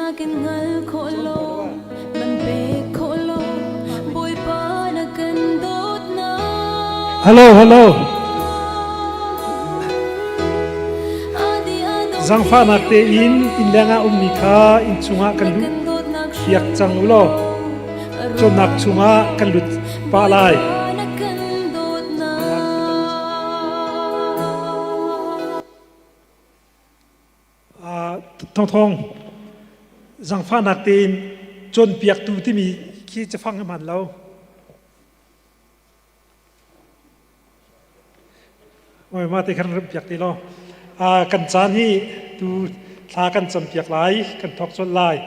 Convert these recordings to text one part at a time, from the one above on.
nakin hngal khawh law man pek khawh law Bawipa na kan dawtnak. Hello, hello. Zangfahnak tein innleng ah ummi kha inn chungah kan luh piak cang u law cawnnak chungah kan lut pah lai. Thongthong zangfahnak tein cawnpiaktu timi khi cafang a hman lo. Oi ma te khan ram piak ti lo. Kan caan hi tu thla kan cam piak lai, kan thawk colh lai.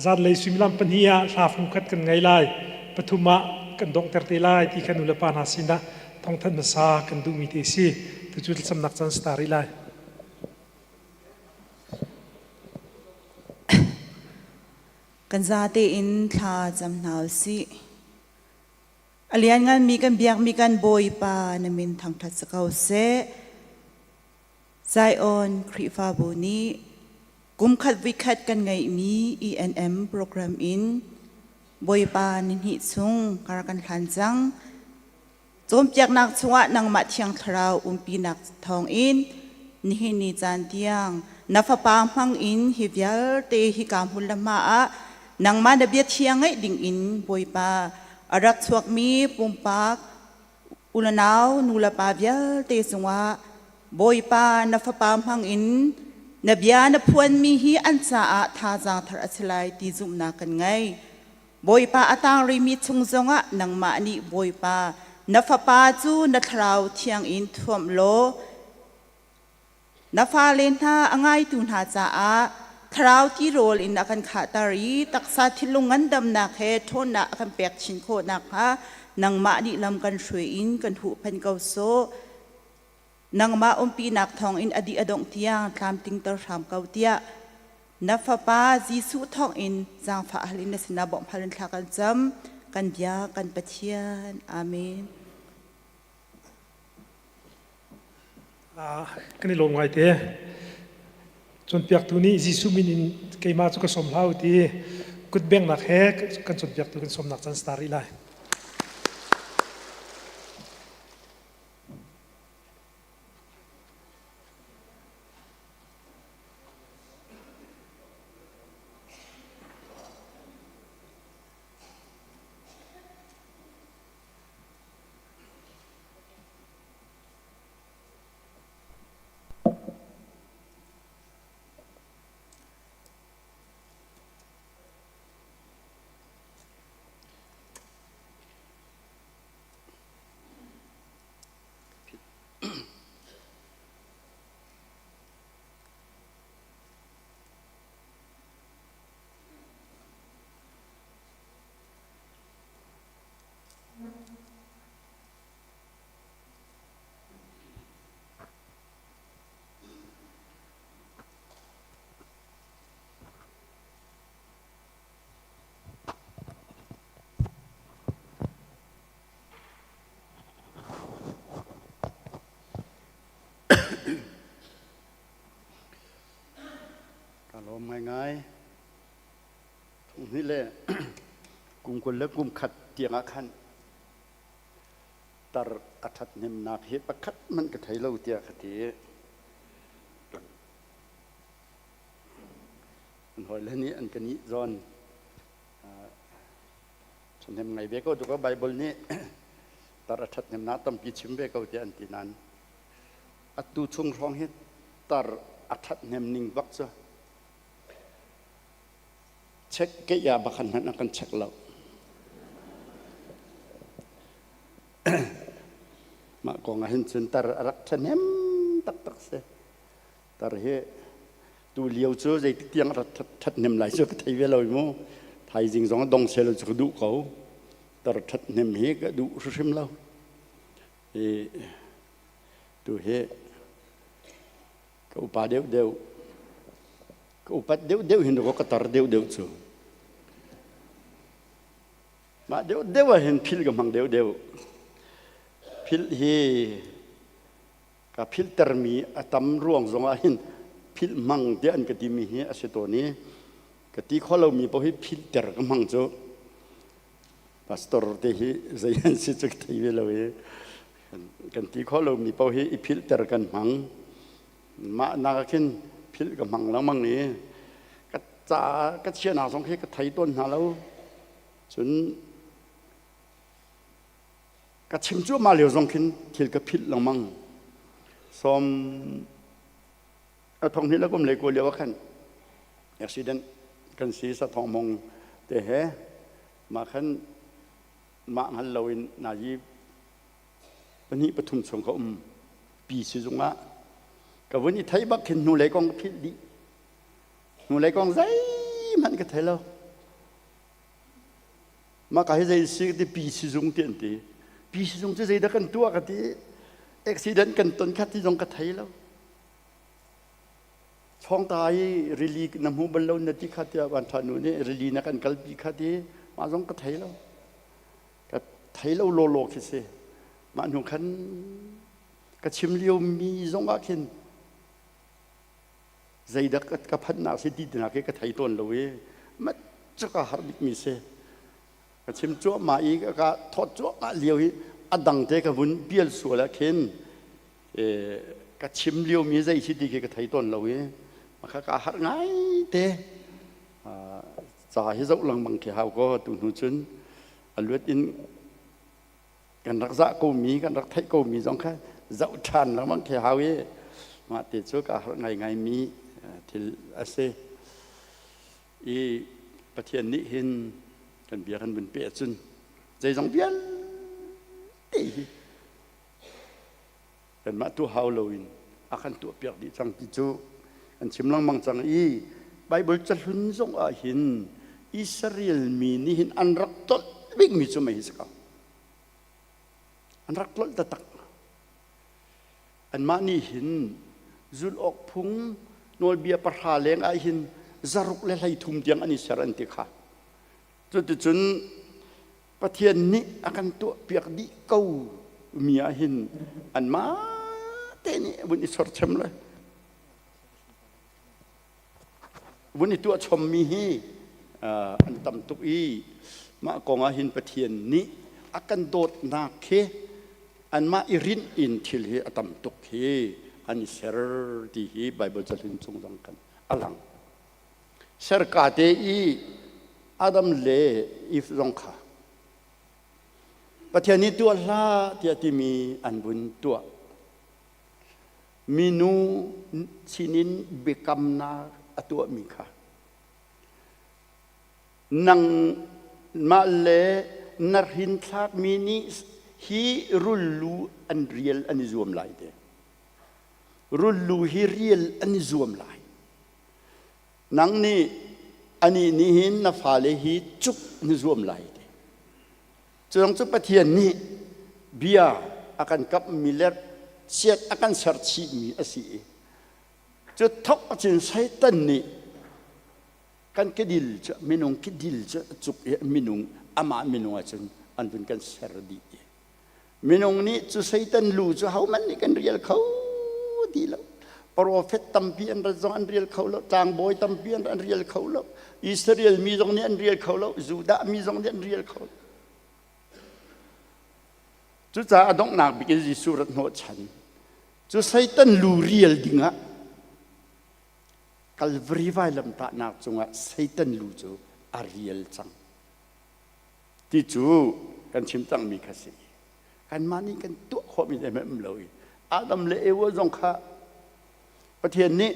Zanlei suimilam pahnih ah hla fungkhat kan ngei lai. Pathum ah kan donghter te lai ti kha nu le pa hna sinah thawngthanh hmasa kan duhmi te si. Tucu thlacamnak caan si ta rih lai. Kan zate in thla cam hna u sih. A liannganmi kan biakmi kan Bawipa na min thangṭhat si ko seh. Zion Khrihfabu nih kumkhat voikhat kan ngeihmi ENM program in Bawipa nihnih chung kar kan hlan cang. Cawnpiaknak chungah nangmah Thiang Thlarau umpinak thawngin nihin ni caan tiang na Fapa hmang in hi vialte hika hmun le hma ah nangmah na bia thiang ngaih dingin Bawipa a rak chuakmi pumpak unau nulepa vialte cungah Bawipa na Fapa hmang in na bia na phuanmi hi an caah thazaang thar a si lai ti zumhnak kan ngei. Bawipa a tang rihmi chung zongah nangmah nih Bawipa na fapa cu na thlarau thiang in thuamh law na fale hna a ngaitu hna caah thlarau tirawl in a kan khahter i taksa thinlung ngandamnak he ṭhawnnak a kan pek chin khawh nakhnga nangmah nih lam kan hruai in kan huhphenh ko sawh. Nangmah umpinak thawngin a dih a dongh tiang tlamtingter hram ko tiah na Fapa Jesuh thawngin zaangfah hal in na sinah bawmh hal in thla kan cam. Kan bia kan Pathian. Amen. Kan i lawm ngai te. Cawnpiaktu nih Jesuh min in keimah cu ka sawm hlah u ti kutbengnak he kan cawnpiaktu kan sawmnak caan star rih lai. Ka lawm ngaingai. Thung le kum 20 le kum khat tiang ah khan tar a ṭhathnemnak hi pakhat hmanh ka thei lo tiah ka ti. An hawile nih an ka nih zawn ṭhahnem ngai ve ko tuk Bible nih tar a ṭhathnemnak tampi chim ve ko tiah an ti nain atu chung hrawng hi tar a ṭhathnem ning bak cu check ke ya bakhan hmanh a kan check lo. Mah kong ah hin cun tar a rak ṭhahnem taktak si. Tar hi tu lio cu zeitik tiang rat ṭhathnem lai cu ka thei ve lo mu. Thaizing zong dong seh cu ka duh ko. Tar ṭhathnem hi ka duh hrimhrim lo. I tu hi ka upa deuh deuh ka upat deuh deuh hin ka tar deuh deuh cu. Mah deuh deuh ah hin philh ka hmang deuh deuh. Philh hi ka philhtermi a tam ruang zongah hin philh hmang tiah an ka timi hi a si tawn i. Ka ti kho lomi paoh hi philhter ka hmang cu. Pastor te hi zei an si cu ka thei ve lo i kan ti kho lomi paoh hi i philhter kan hmang. Mah nak ah khin philh ka hmang lengmang i ka ca ka chiahnak zong khi ka thei tawn hna lo. Cun ka chim cuahmah lio zong khin thil ka philh lengmang. Sawm a thong hnih le kum le kua lio ah khan accident kan si sa thong mong te he mah khan mah hngal loin nazi pahnih pathum chung ka um pi sizung ah ka vun i thei bak khin hnulei kong ka philh dih hnulei kong zeihmanh ka thei lo mah ka hi zei si ti pi sizung ti an ti pi sizung cu zeidah kan tuah ka ti accident kan ton kha ti zong ka thei lo Chawngta i rili na hmu bal lo na ti kha tiah van ṭha nu nih rili na kan kalpi kha ti mah zong ka thei lo. Ka thei lo lawlaw khi si. Mah hnu khan ka chim lio mi zong ah khin zeidah ka phannak si ti tinak khi ka thei tawn lo i mat cu ka har bik mi si. Ka chim cuahmah i ka thawt cuahmah lio hi a dang te ka vun pial sual ah khin ka chim liomi zei si ti khi ka thei tawn lo i kha ka harh ngai te ca hi zoh lengmang khi hau ko tu hnu cun a luat in kan rak zah ko mi kan rak theih ko mi zong kha zoh ṭhan lengmang khi hau i mah te cu ka harh ngai ngai mi thil a si i Pathian nih hin kan bia kan vun pe ahcun zeizong vialte hi Kanmah tuah hau loin a kan tuahpiak dih cang ti cu kan chim lengmang cang i Baibal cahlun zong ah hin Israel mi nih hin an rak tlolh bikmi cu mei hi si ko. An rak tlolh taktak. Anmah nih hin zulh awk phung nawlbia pahra leng ah hin zaruk le 13 tiang an i ser an ti kha. Cuticun Pathian nih a kan tuahpiak dih ko mi ah hin anmah te nih vun i sorchem le vun i tuah chommi hi an tam tuk i mah kong ah hin Pathian nih a kan dawtnak khi anmah i rinh in thil hi a tam tuk hi an i ser ti hi Baibal cahlun chung zong kan a lang. Serka te i Adam le Eve zong kha Pathian nih tuah hlah tiah timi an vun tuah. Minu sinin biakamnak a tuahmi kha nangmah le na hrinthlakmi nih hi rullu an rial an i zuam lai te. Rullu hi rial an i zuam lai. Nang nih anih nih hin na fale hi cuk na zuam lai ti. Cuang cu Pathian nih bia a kan kamhmi le chiat a kan ser chihmi a si i cu thok acun Satan nih kan kedil cu minung kedil cu a cuk i minung amah minung ahcun an vun kan ser dih i Minung nih cu Satan lu cu hohmanh nih kan rial kho ti lo. Profet tampi an rat zong an rial kho lo. Tlangbawi tampi an rial kho lo. Israel mi zong nih an rial kho lo. Judah mi zong nih an rial kho lo. Cucaah a donghnak bik in Jesuh rat hnawhchan cu Satan lu rial dingah Kalvari vailamtahnak cungah Satan lu cu a rial cang. Ti cu kan chim cangmi kha si. Kanmah nih kan tuah khawhmi zeihmanh um lo i Adam le Eva zong kha Pathian nih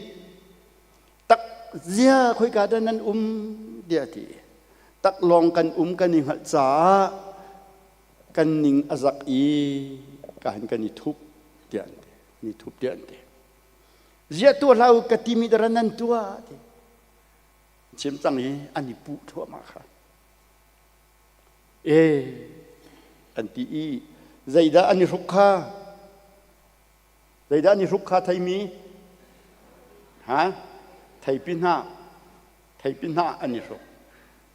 tak zia khoika dah nan um tiah a ti. Tak lawng kan um kan i hngalh caah kan ning a zak i ka hin kan i thup tiah an ti. Ni thup tiah an ti. Ziah tuah hlah u ka timi dara nan tuah ti. Chim cang i an i puh thluahmah kha. E an ti i zeidah an i hruk kha? Zeidah an i hruk kha theimi? Ha? Theipi hnah. Theipi hnah an i hruk.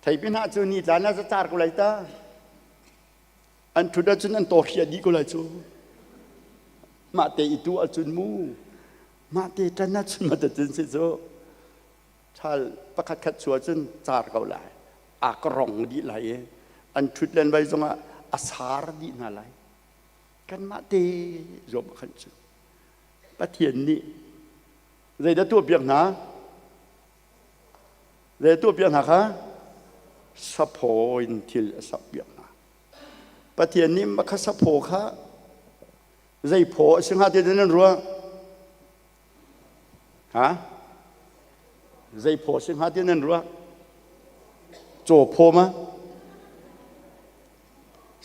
Theipi hnah cu ni tlan ah car ko lai ta. An ṭhut ahcun an taw hria dih ko lai cu. Mah te i tu ahcun mu. Mah te ṭan ahcun mah te cun si cu. Ṭhal pakhat khat chuah cun car ko lai. A ka rong dih lai i an ṭhut len vai zongah a sar dih hna lai. Kanmah te zuam ah khan cu Pathian nih zeidah tuahpiak hna? Zei tuahpiak hna kha? Saphaw in thil a sakpiak hna. Pathian nih mah kha saphaw kha zei phaw a si hnga ti nan ruah? Ha? Zei phaw a si hnga ti nan ruah? Caw phaw ma?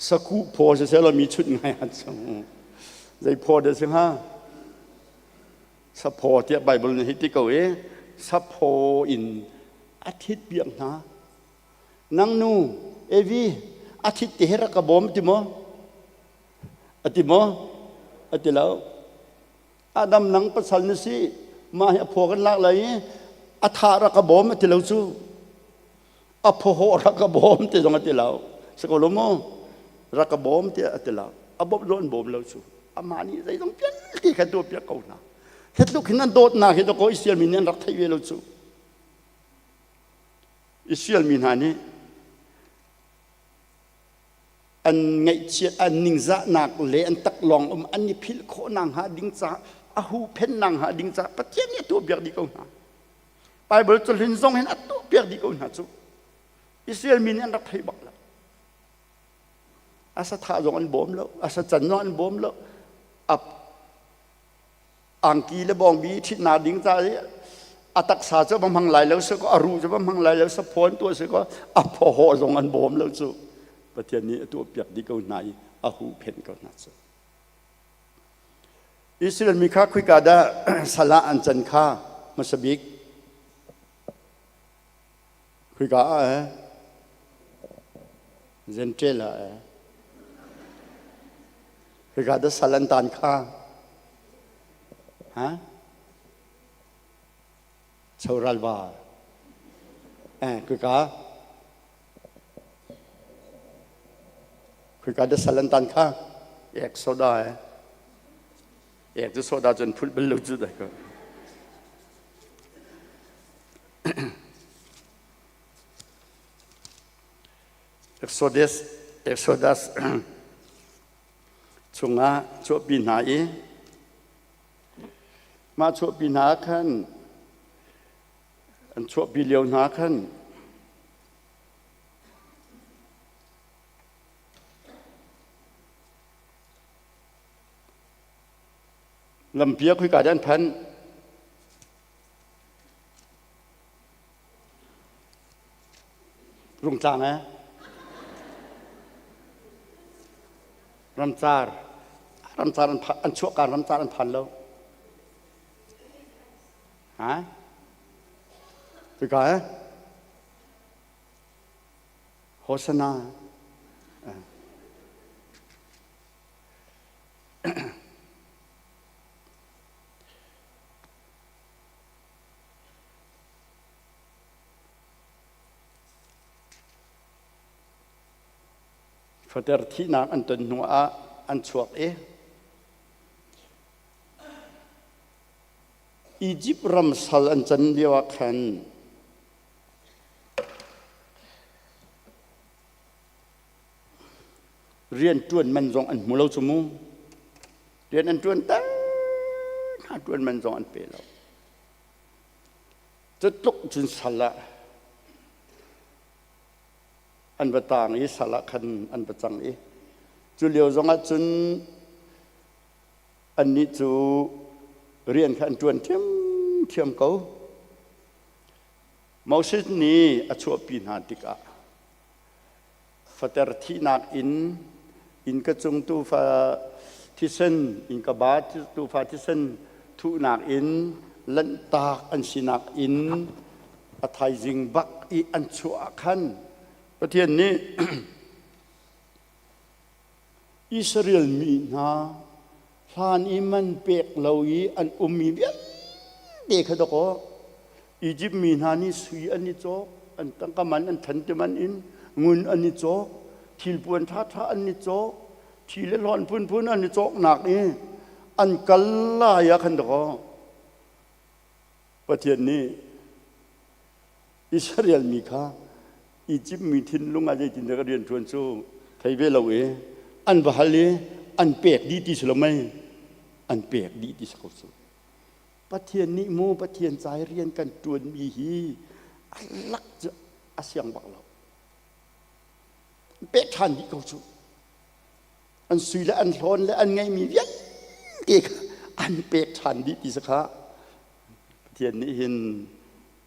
Sakuh phaw siseh law mi chut ngai an chung. Zei phaw dah si hnga? Saphaw tiah Bible nih hi ti ko i saphaw in a thit piak hna. Nang nu Evi a thit ti hi rak ka bawm ti maw? A ti maw? A ti lo. Adam nang pasal na si mah hi a phaw kan lak lai i a tha rak ka bawm a ti lo cu. A phawhawh rak ka bawm ti zong a ti lo. Si ko lo maw? Rak ka bawm tiah a ti lo. A bawmh lo an bawm lo cu. Amah nih zeizong vialte kha tuahpiak ko hna. Hi tluk hin an dawtnak hi dawkaw Israel mi nih an rak theih ve lo cu. Israel mi hna nih an ngaihchiat an ningzahnak le an taklawng um an i philh khawh nak hnga ding ca a huhphennak hnga ding ca Pathian nih a tuahpiak dih ko hna. Bible cahlun zong hin a tuahpiak dih ko hna cu. Israel mi nih an rak thei bak lo. A sathah zong an bawm lo, a sacan zong an bawm lo. A angki le bawngbi ṭhitnak ding ca i a taksa cu va hmang lai lo si kaw a ruh cu va hmang lai lo saphaw an tuah si kaw a phawhawh zong an bawm lo cu Pathian nih a tuahpiak dih ko hna i a huhphenh ko hna cu Israel mi kha khoika dah sal ah an can kha hmasa bik khoika ah eh Gentile ah eh Khoika dah sal an tan kha? Ha? Choral va. Eh, khoika? Khoika dah sal an tan kha? Ek soda eh. Ek cu soda cun phulh bal lo cu dai ko. Exodus Exodus chungah chuahpi hna i mah chuahpi hna khan an chuahpi lio hna khan lampi ah khoika dah an phanh Rungtlang eh? Ramcar. Ramcar an, an chuahka ramcar an phan lo. Ha? Hika eh? Hosanna. Fater thihnak an ton hnu ah an chuak i Egypt ram sal an can lio ah khan rian ṭuan man zong an hmu lo cu mu. Rian an ṭuan ter hna ṭuan man zong an pe lo. Cu tluk cun sal ah an va taang i sal ah khan an va cang i cu lio zongah cun annih cu rian kha an ṭuan ṭhiamṭhiam ko. Moses nih a chuahpi hna tikah fater thihnak in innka cung tuufa thisen innka ba tuufa thisen thuhnak in lanhtak an sinak in a thaizing bak i an chuah ah khan Pathian nih Israel mi hna hlan i man pek lo i an ummi vialte kha dawkaw Izipt mi hna nih sui an i cawk, an tangka man an than ti man in ngun an i cawk, thilpuan ṭhaṭha an i cawk, thi le hlawn phunphun an i cawknak i an kal lai ah khan dawkaw Pathian nih. Israel mi kha Egypt mi thinlung ah zeitindah ka rian ṭuan cu thei ve lo i an va hal i an pek dih ti si lo mei an pek dih ti si ko cu. Pathian nih mu Pathian ca i rian kan ṭuanmi hi a lak cu a siang bak lo. Pek ṭhan dih ko cu. An sui le an hlawn le an ngeihmi vialte kha an pek ṭhan dih ti si kha Pathian nih hin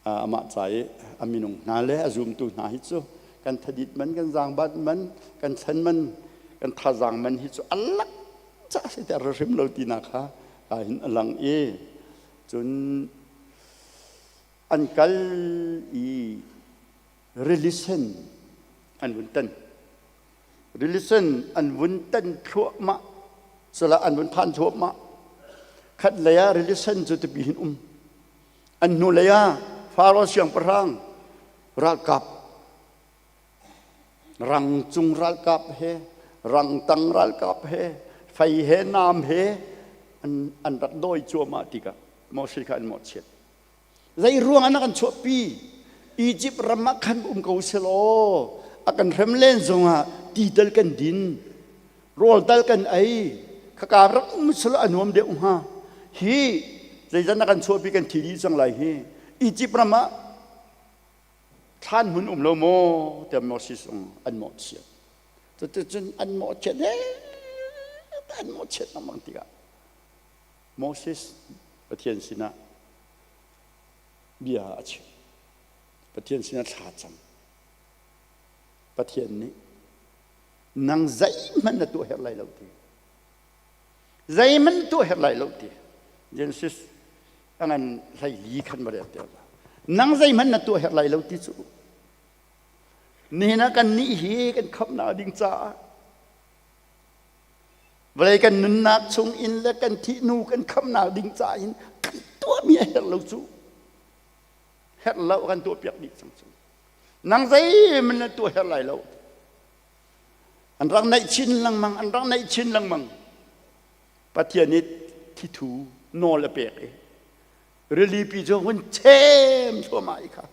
amah ca i a minung hna le a zumtu hna hi cu kan thadit man kan zaangbat man kan thlen man kan thazaang man hi cu a lak ca si ter hrim lo tinak kha ka hin a lang i cun an kal i rili sen an vun tan rili sen an vun tan thluahmah cula an vun phan thluahmah khat lei ah rili sen cu tipi hin um An hnulei ah Faro siangpahrang ralkap rangcung ralkap he rangtang ralkap he fei he nam he an, an rak dawi cuahmah tikah Moses kha an mawhchiat. Zei ruang ah na kan chuahpi? Egypt ram ah khan um ko selaw a kan hrem len zongah ti tal kan din rawl tal kan ei khaka rak um selaw a nuam deuh hnga hi zeizat na kan chuahpi kan thi dih cang lai hi Egypt ram ah thlan hmun um lo maw tiah Moses zong an mawhchiat cuticun an mawhchiat an mawhchiat lengmang tikah Moses Pathian sinah bia a chim Pathian sinah thla cam Pathian nih nang zeihmanh na tuah herh lai lo ti zeihmanh tuah herh lai lo ti Genesis a ngan hlei li khan va rel te nang zeihmanh na tuah herh lai lo ti cu nihin ah kan nih hi kan khamhnak ding caah vawlei kan nunnak chung in le kan thih hnu kan khamhnak ding caah in kan tuahmi a herh lo cu herh lo kan tuah piak dih cang cu nang zeihmanh na tuah herh lai lo an rak naih chin lengmang an rak naih chin lengmang Pathian nih thithu nawl a pek i rili pi cu hun chem thluahmah i kha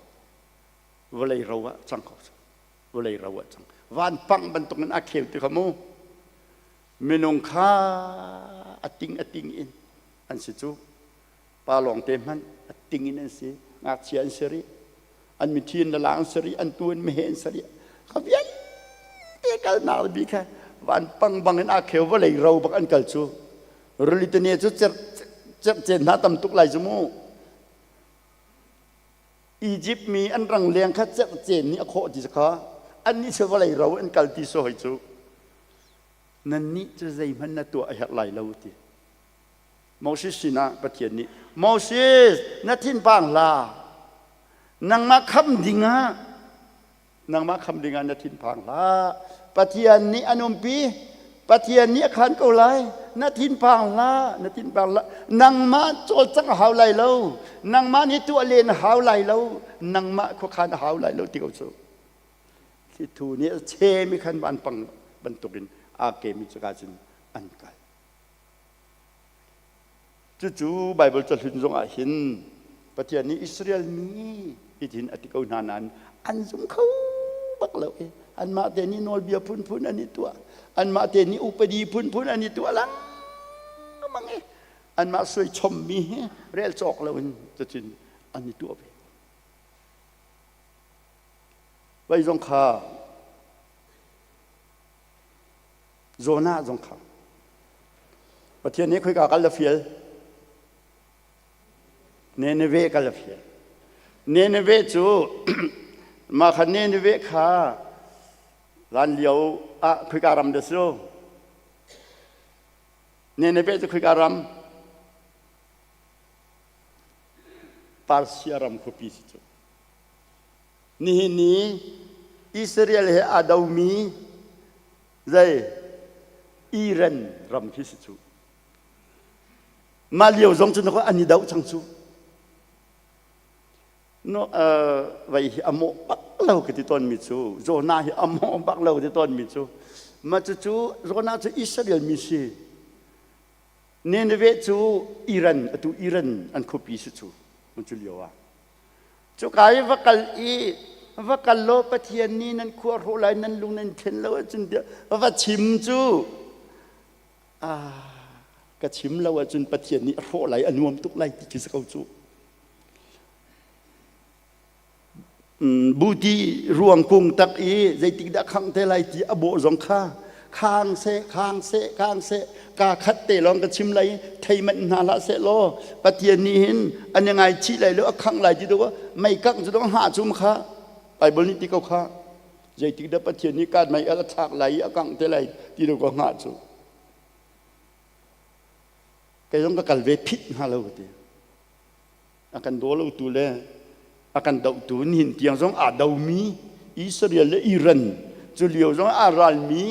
vawlei ro ah cang ko vawlei ro ah cang vanpang bantukin a kheu ti kha mu minung kha a ting a ting in an si cu pa lawng te hmanh a ting in an si ngakchia an si rih an mithi in la an si rih an tu in meheh an si rih kha vialte kalnak bi kha vanpang bang in a kheu vawlei ro bak an kal cu rili tene cu cerh hna tam tuk lai cu mu Egypt mi an rang leng kha cerh nih a khawh ti kha annih cu vawlei ro an kal ti so hoi cu nannih cu zeihmanh na tuah a herh lai lo ti Moses sinah Pathian nih Moses na thinpang hlah nangmah kham dingah nangmah kham dingah na thinphang hlah Pathian nih an umpi Pathian nih a khan ko lai na thinphang hlah na thinphang hlah nangmah cawlcangh a hau lai lo nangmah nih tuah len a hau lai lo nangmah khuakhan a hau lai lo ti ko cu thithu nih a chemi khan vanpang bantukin aa kemi cu ka cun an kal Cucu Baibal cahlun zongah hin Pathian nih Israel mi hitin a ti ko hna nain an zum kho bak lo i anmah te nih nawlbia phunphun an i tuah anmah te nih upadi phunphun an i tuah lengmang i anmah suai chommi hi rel cawk loin cutin an i tuah ve. Vai zong kha Jonah zong kha Pathian nih khoika kal a fial Nineveh kal a fial Nineveh cu mah kha Nineveh kha hlan lio ah khoika ram dah si Nineveh cu khoika ram Persia ram khuapi si cu Nihin ni Israel he aa domi zei Iran ram khi si cu. Mah lio zong cu an i doh cang cu. No, uh, vai hi a mawh bak lo ka ti tawnmi cu Jonah hi a mawh bak lo ka ti tawnmi cu mah cucu Jonah cu Israel mi si Nineveh cu Iran atu Iran an khuapi si cu cu lio ah. Cuka i va kal i va kal law Pathian nih nan khua hrawh lai nan lung nan thlen lo ahcun tiah va chim cu ah ka chim lo ahcun Pathian nih a hrawh lai a nuam tuk lai ti khi si ko cu. Buti ruang kung tak i zeitik dah khangh te lai ti a bawh zong kha khang seh khang seh khang seh ka khat te lawng ka chim lai thei manh hna hlah seh law Pathian nih hin an i ngaichih lai lo a khangh lai ti do mei kangh cu dong ha cum kha Bible nih ti ko kha zeitik dah Pathian nih kan mei a thlak lai i a kangh te lai ti do ko hngah cu kei zong ka kal ve phit hnga lo ti a kan daw lotu le a kan dohtu nihin tiang zong aa domi Israel le Iran cu lio zong aa ralmi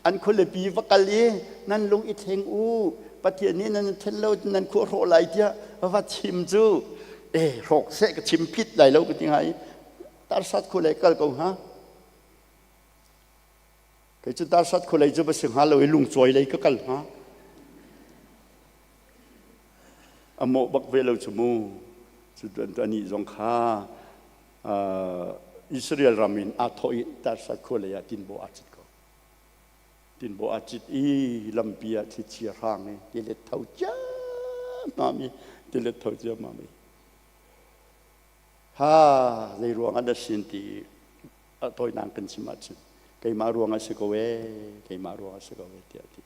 an khualipi va kal i nan lung i thleng u Pathian nih nan then lo nan khuah hrawh lai tiah va chim cu eh hrawk seh ka chim phit lai lo ka ti hnga i tarsat khu lei kal ko hnga kei cu tarsat khu lei cu va si hnga lo i lungcawi lei ka kal hnga A mawh bak ve lo cu mu. Cu anih zong kha Israel ram in aa thawh i Tarsat khua lei ah tinbaw aa cit ko. Tinbaw aa cit i lampi ah thlichia hrang i tilet tho ciammam i tilet tho ciammam i ha zei ruang ah dah sin ti a tawinak kan chim ahcun keimah ruang ah si ko ee keimah ruang ah si ko ee tiah ti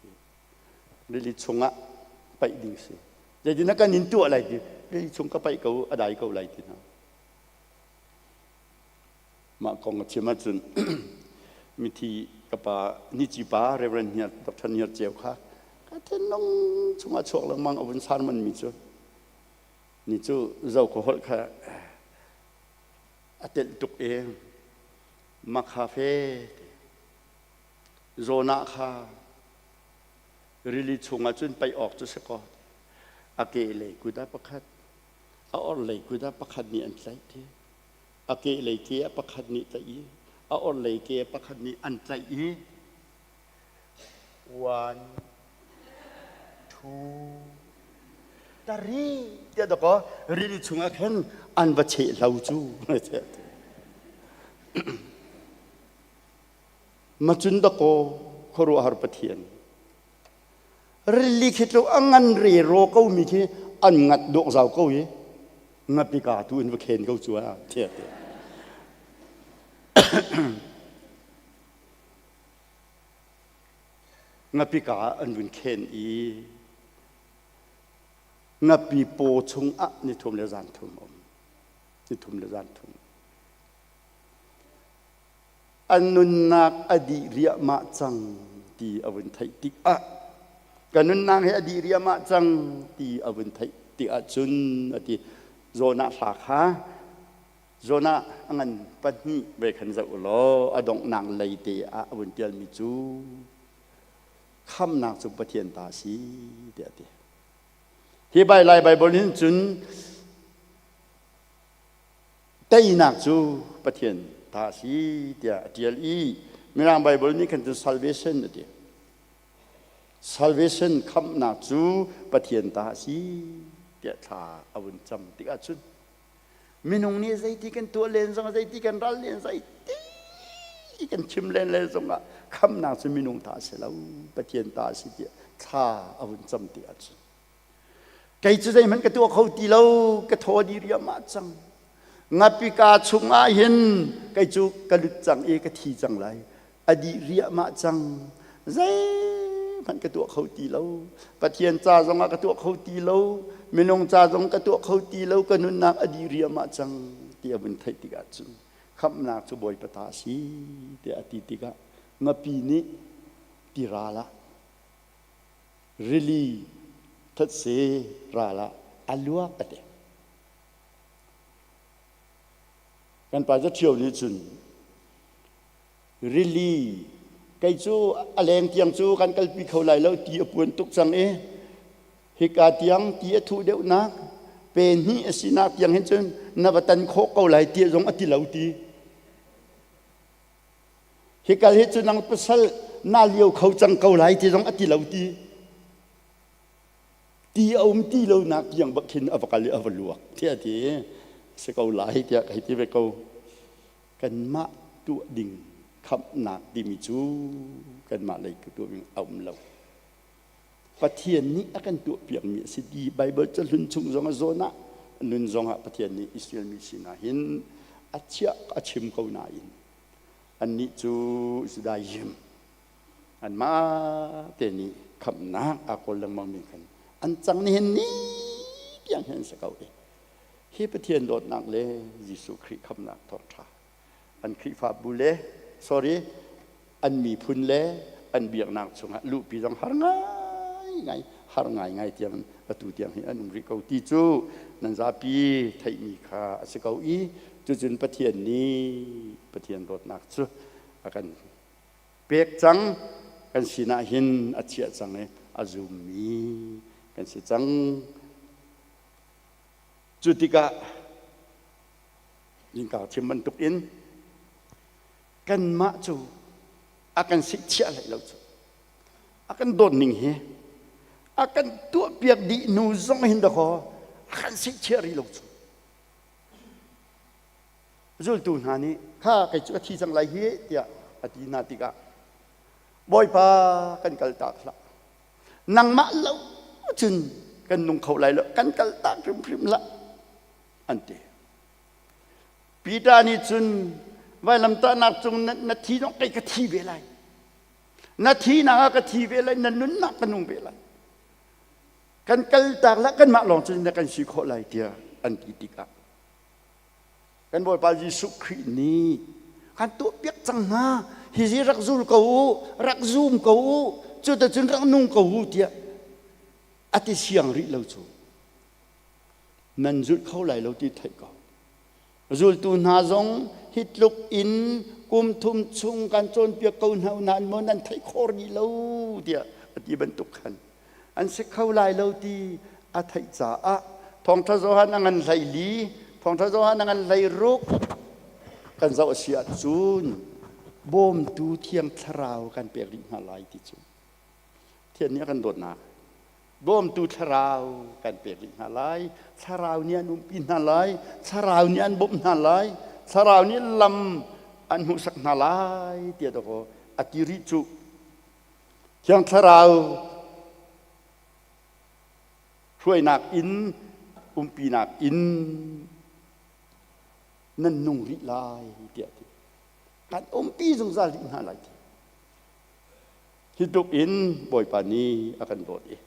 Rili chungah paih ding si. Zeitin na kan in tuah lai ti rili chung ka paih ko a dai ko lai ti hna. Mah kong a chim ahcun mithi ka pa nici pa Reverend Hniar Dr. Hniar Ceu kha ka thinlung chungah chuak lengmang a vun sarman mi cu ni cu zo ko holh kha a telh tuk i makha fe Jonah kha rili chungah cun paih awk cu si kaw a kehlei kut ah pakhat a orhlei kut ah pakhat nih an tlaih ti a kehlei ke ah pakhat nih tlaih i a orhlei ke ah pakhat nih an tlaih i one two three tiah dakaw rili chungah khan an va cheh hlo cu Macun dakaw khuaruahhar Pathian. Rili khi tluk a ngan rero ko mi khi an ngat dawk zau ko i ngapika tu in va khen ko cu a thiat. Ngapika an vun khen i ngapi paw chung ah ni thum le zan thum um. Ni thum le zan thum. A nunnak a dih riahmah cang ti a vun theih tikah ka nunnak hi a dih riahmah cang ti a vun theih tikah cun a ti Jonah hla kha Jonah a ngan pahnih ve khan zoh u law a donghnak lei te ah a vun tialmi cu khamnak cu Pathian ta a si tiah a ti. Hi bai Lai Baibal hin cun Teinak cu Pathian ta a si tiah a ṭial i Mirang Baibal nih khan cun salvation a ti. Salvation khamhnak cu Pathian ta a si tiah thla a vun cam tikah cun minung nih zeiti kan tuah len zong zeiti kan ral len zeiti kan chim len len zongah khamhnak cu minung ta a si lo Pathian ta a si tiah thla a vun cam tikah cun Kei cu zeihmanh ka tuah kho ti lo, ka thaw dih riahmah cang. Ngapika chungah hin kei cu ka lut cang i ka thi cang lai. A dih riahmah cang. Zeihmanh ka tuah kho ti lo. Pathian ca zongah ka tuah kho ti lo. Minung ca zong ka tuah kho ti lo. Ka nunnak a dih riahmah cang ti a vun theih tikah cun khamhnak cu Bawipa ta a si tiah a ti tikah ngapi nih tiral ah rili thetse ral ah a luak a ti. Kan pa Zaṭhio nih cun rili kei cu a leng tiang cu kan kalpi kho lai lo ti a puan tuk cang i hika tiang ti a thuh deuhnak pe hnih a sinak tiang hin cun na va tan khawh ko lai ti zong a ti lo ti. Hikal hi cu nang pasal na lio kho cang ko lai ti zong a ti lo ti. Ti a um ti lo nak tiang bak khin a va kal i a va luak ti a ti. si ko lai tiah ka hei ti ve ko. Kanmah tuah ding khamhnak timi cu kanmah lei tuah ding a um lo. Pathian nih a kan tuahpiakmi a si ti Baibal cahlun chung zong a zawn ah nun zong ah Pathian nih Israel mi sinah hin a chiah a chim ko nain annih cu Judaism anmah te nih khamhnak aa kawl lengmang mi khan an cang nihin ni tiang hin an si ko i hi Pathian dawtnak le Jesuh Khrih khamhnak thawngṭha an Khrihfabu le sorry an miphun le an biaknak chungah luhpi zong har ngaingai har ngaingai tiang atu tiang hi an um rih ko ti cu nan zapi theihmi kha a si ko i cucun Pathian nih Pathian dawtnak cu a kan pek cang kan sinah hin a chiah cang i a zummi kan si cang. Cu tikah innka chim bantuk in kanmah cu a kan sikchiah hlei lo cu a kan dawt ning hi a kan tuahpiak dih hnu zong hin dakaw a kan sikchiah rih lo cu. Zultu hna nih kha kei cu ka thi cang lai hi tiah a ti hna tikah Bawipa kan kaltak hlah. Nangmah lo cun kan nung kho lai lo kan kaltak hrimhrim hlah an ti. Peter nih cun vailamtahnak cung na thi zong kei ka thi ve lai. Na thinak ah ka thi ve lai, na nunnak ka nung ve lai. Kan kaltak lah kanmah lawng cun na kan si khawh lai tiah an ti tikah Kan Bawipa Jesuh Khrih nih kan tuahpiak cang hna. Hihi rak zul ko u, rak zum ko u, cuticun rak nung ko u tiah a ti siang rih lo cu. Nan zulh kho lai lo ti theih ko. Zultu hna zong hi tluk in kum thum chung kan cawnpiak ko hna nain maw nan theih khawh rih lo tiah a ti bantuk khan an si kho lai lo ti a theih caah Thawngṭha Johan a ngan 14, Thawngṭha Johan a ngan 16 kan zoh a si ahcun bawmtu Thiang Thlarau kan pek rih hna lai ti cu Thian nih a kan dawtnak bawmtu Thlarau kan pek rih hna lai. Thlarau nih an umpi hna lai, Thlarau nih an bawmh hna lai, Thlarau nih lam an hmuhsak hna lai tiah dawkaw a ti rih cu. Thiang Thlarau hruainak in umpinak in nan nung rih lai tiah ti. Kan umpi zungzal rih hna lai ti. Hi tluk in Bawipa nih a kan dawt i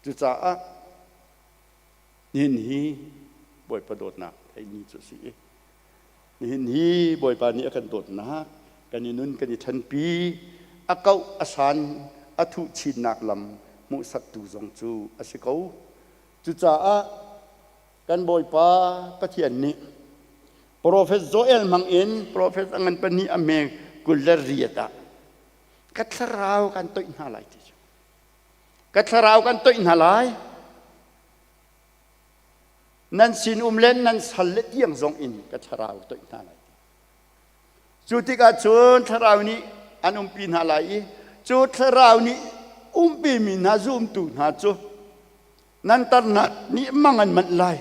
cucaah nihin hi Bawipa dawtnak theihmi cu a si i Nihin hi Bawipa nih a kan dawtnak, kan i nun kan i ṭhenpi, a kauh a san, a thuh chinnak lam hmuhsaktu zong cu a si ko. Cucaah kan Bawipa Pathian nih Profet Joel hmang in profet a ngan pahnih a hme 28 ah ka thlarau kan toih hna lai ti cu. Ka thlarau kan toih hna lai. Nan sinum le nan sal le tiang zong in ka thlarau toih hna lai. Cu tikah cun thlarau nih an umpi hna lai i cu thlarau nih umpimi hna zumtu hna cu nan tarnak nih mang an manh lai.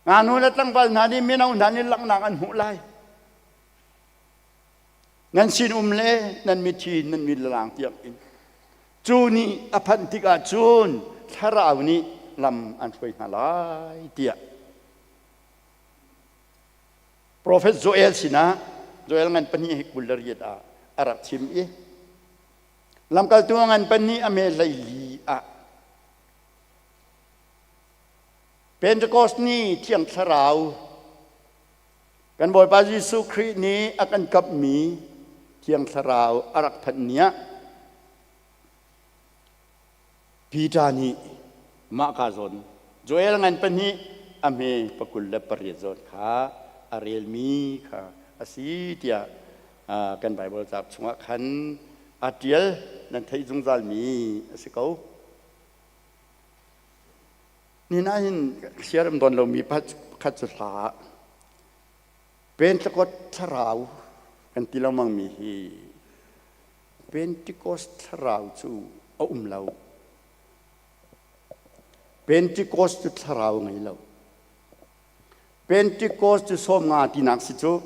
Ngaknu le tlangval hna nih mino hna nih langhnak an hmuh lai. Nan sinum le nan mithi nan mitlalang tiang in Cu ni a phanh tikah cun thlarau nih lam an hruai hna lai tiah Profet Joel sinah Joel ngan pahnih hi 28 ah a rak chim i lamkaltu ngan pahnih a me 14 ah Pentecost ni Thiang Thlarau kan Bawipa Jesuh Khrih nih a kan kamhmi Thiang Thlarau a rak phanh ni ah Peter nih mah ka zawn Joel ngan pahnih a hme 28 zawn kha a relmi kha a si tiah kan Baibal cauk chungah khan a ṭial nan theih zungzalmi a si ko. Ni nain siaram don lomi pakhat cu hla Pentecost thlarau kan ti lengmang mi hi Pentecost thlarau cu a um lo. Pentecost cu thlarau ngei lo. Pentecost cu 50 tinak si cu.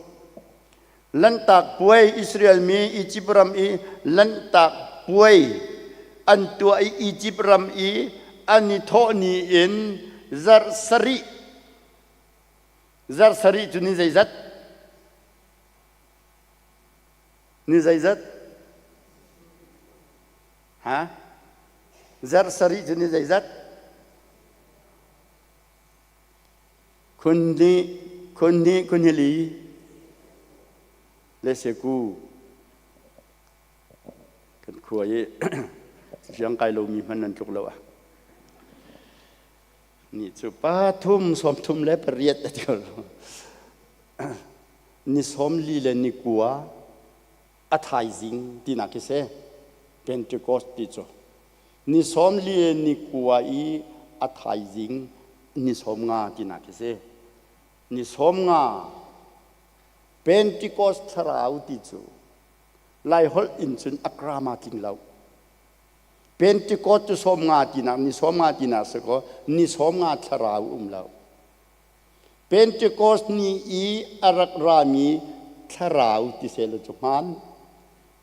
Lanhtak puai Israel mi Egypt ram i Lanhtak puai an tuah i Egypt ram i an i thawh ni in zarh sarih zarh sarih cu ni zeizat? Ni zeizat? Ha? Zarh sarih cu ni zeizat? Khun hnih, khun hnih, khun hili le seku kan khua i siang kai lomi hmanh nan tluk lo ah. Ni cu pathum 38 a ti ko. Ni 40 le ni kua a thaizing tinak khi si Pentecost ti cu. Ni 40 le ni kua i a thaizing ni 50 tinak khi si. Ni 50 Pentecost thlarau ti cu Laiholh in cun a grammar tling lo. Pentecost cu 50 tinak ni 50 tinak si kaw ni 50 thlarau um lo. Pentecost ni i a rak rami thlarau ti seh cu hmaan.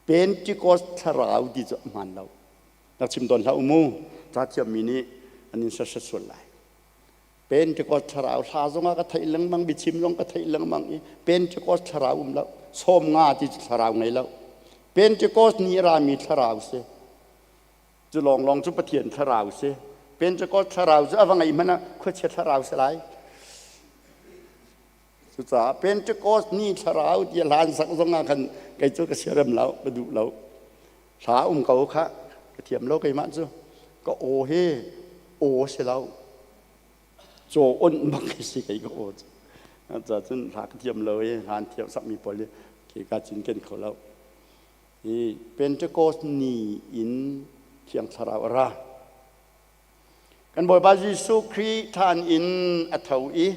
Pentecost thlarau ti cu a hmaan lo. Rak chim tawn hlah u mu. Ca thiammi nih an in sasat sual lai. Pentecost thlarau hla zongah ka theih lengmang, biachim zong ka theih lengmang i Pentecost thlarau um lo. 50 ti cu thlarau ngei lo. Pentecost ni rami thlarau si. Cu lawnglawng cu Pathian thlarau si. Pentecost thlarau cu a va ngeih hmanh ah khuachia thlarau si lai. Cucaah Pentecost ni thlarau ti hlan sak zong ah khan kei cu ka siarem lo, ka duh lo. Hla um ko kha ka thiam lo keimah cu. Ka aw hi aw si lo. Caw onh bak si kei ka aw cu. Cucaah cun hla ka thiam lo i hlan thiam sakmi pawl hi khi ka cinken kho lo. Hi Pentecost ni in Thiang Thlarau a ra. Kan Bawipa Jesuh Khrih ṭhan in a tho i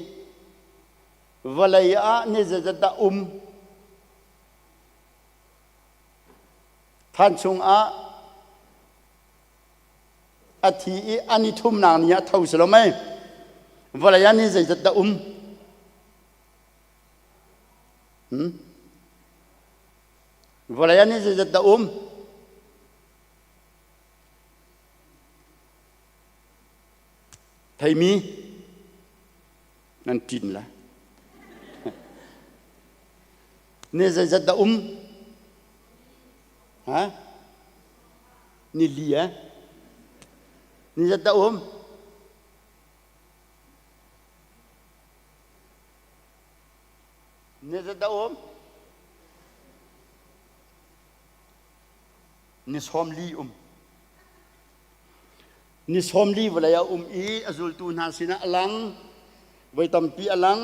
vawlei ah ni zeizat dah um? Than chungah a thi i an i thumnak ni ah tho si lo mei? Vawlei ah ni zeizat dah um? Hmm? Vawlei ah ni zeizat dah um? Theimi nan ṭin lai. Ni zeizat dah um? Ha? Ni li eh? Ni zat dah um? Ni zat dah um? Ni 40 um. Ni 40 vawlei a um i a zultu hna sinah a lang. Voi tampi a lang.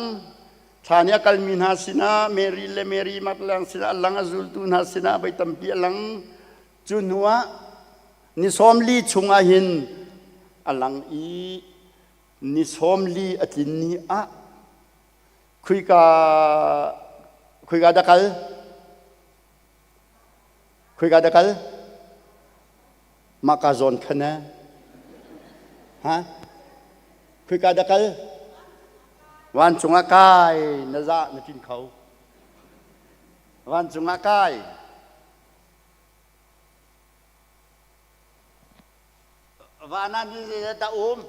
Thla nih a kalmi hna sinah Mary le Mary Magdalene sinah a lang, a zultu hna sinah voi tampi a lang. Cu hnuah ni 40 chungah hin a lang i ni 40 a tlin ni ah khuika khuika dah kal? Khoika dah kal? Mahka zawn khan eh? Ha? Khoika dah kal? Vancung ah kai na za na tlin kho. Vancung ah kai. Van ah ni zei dah um?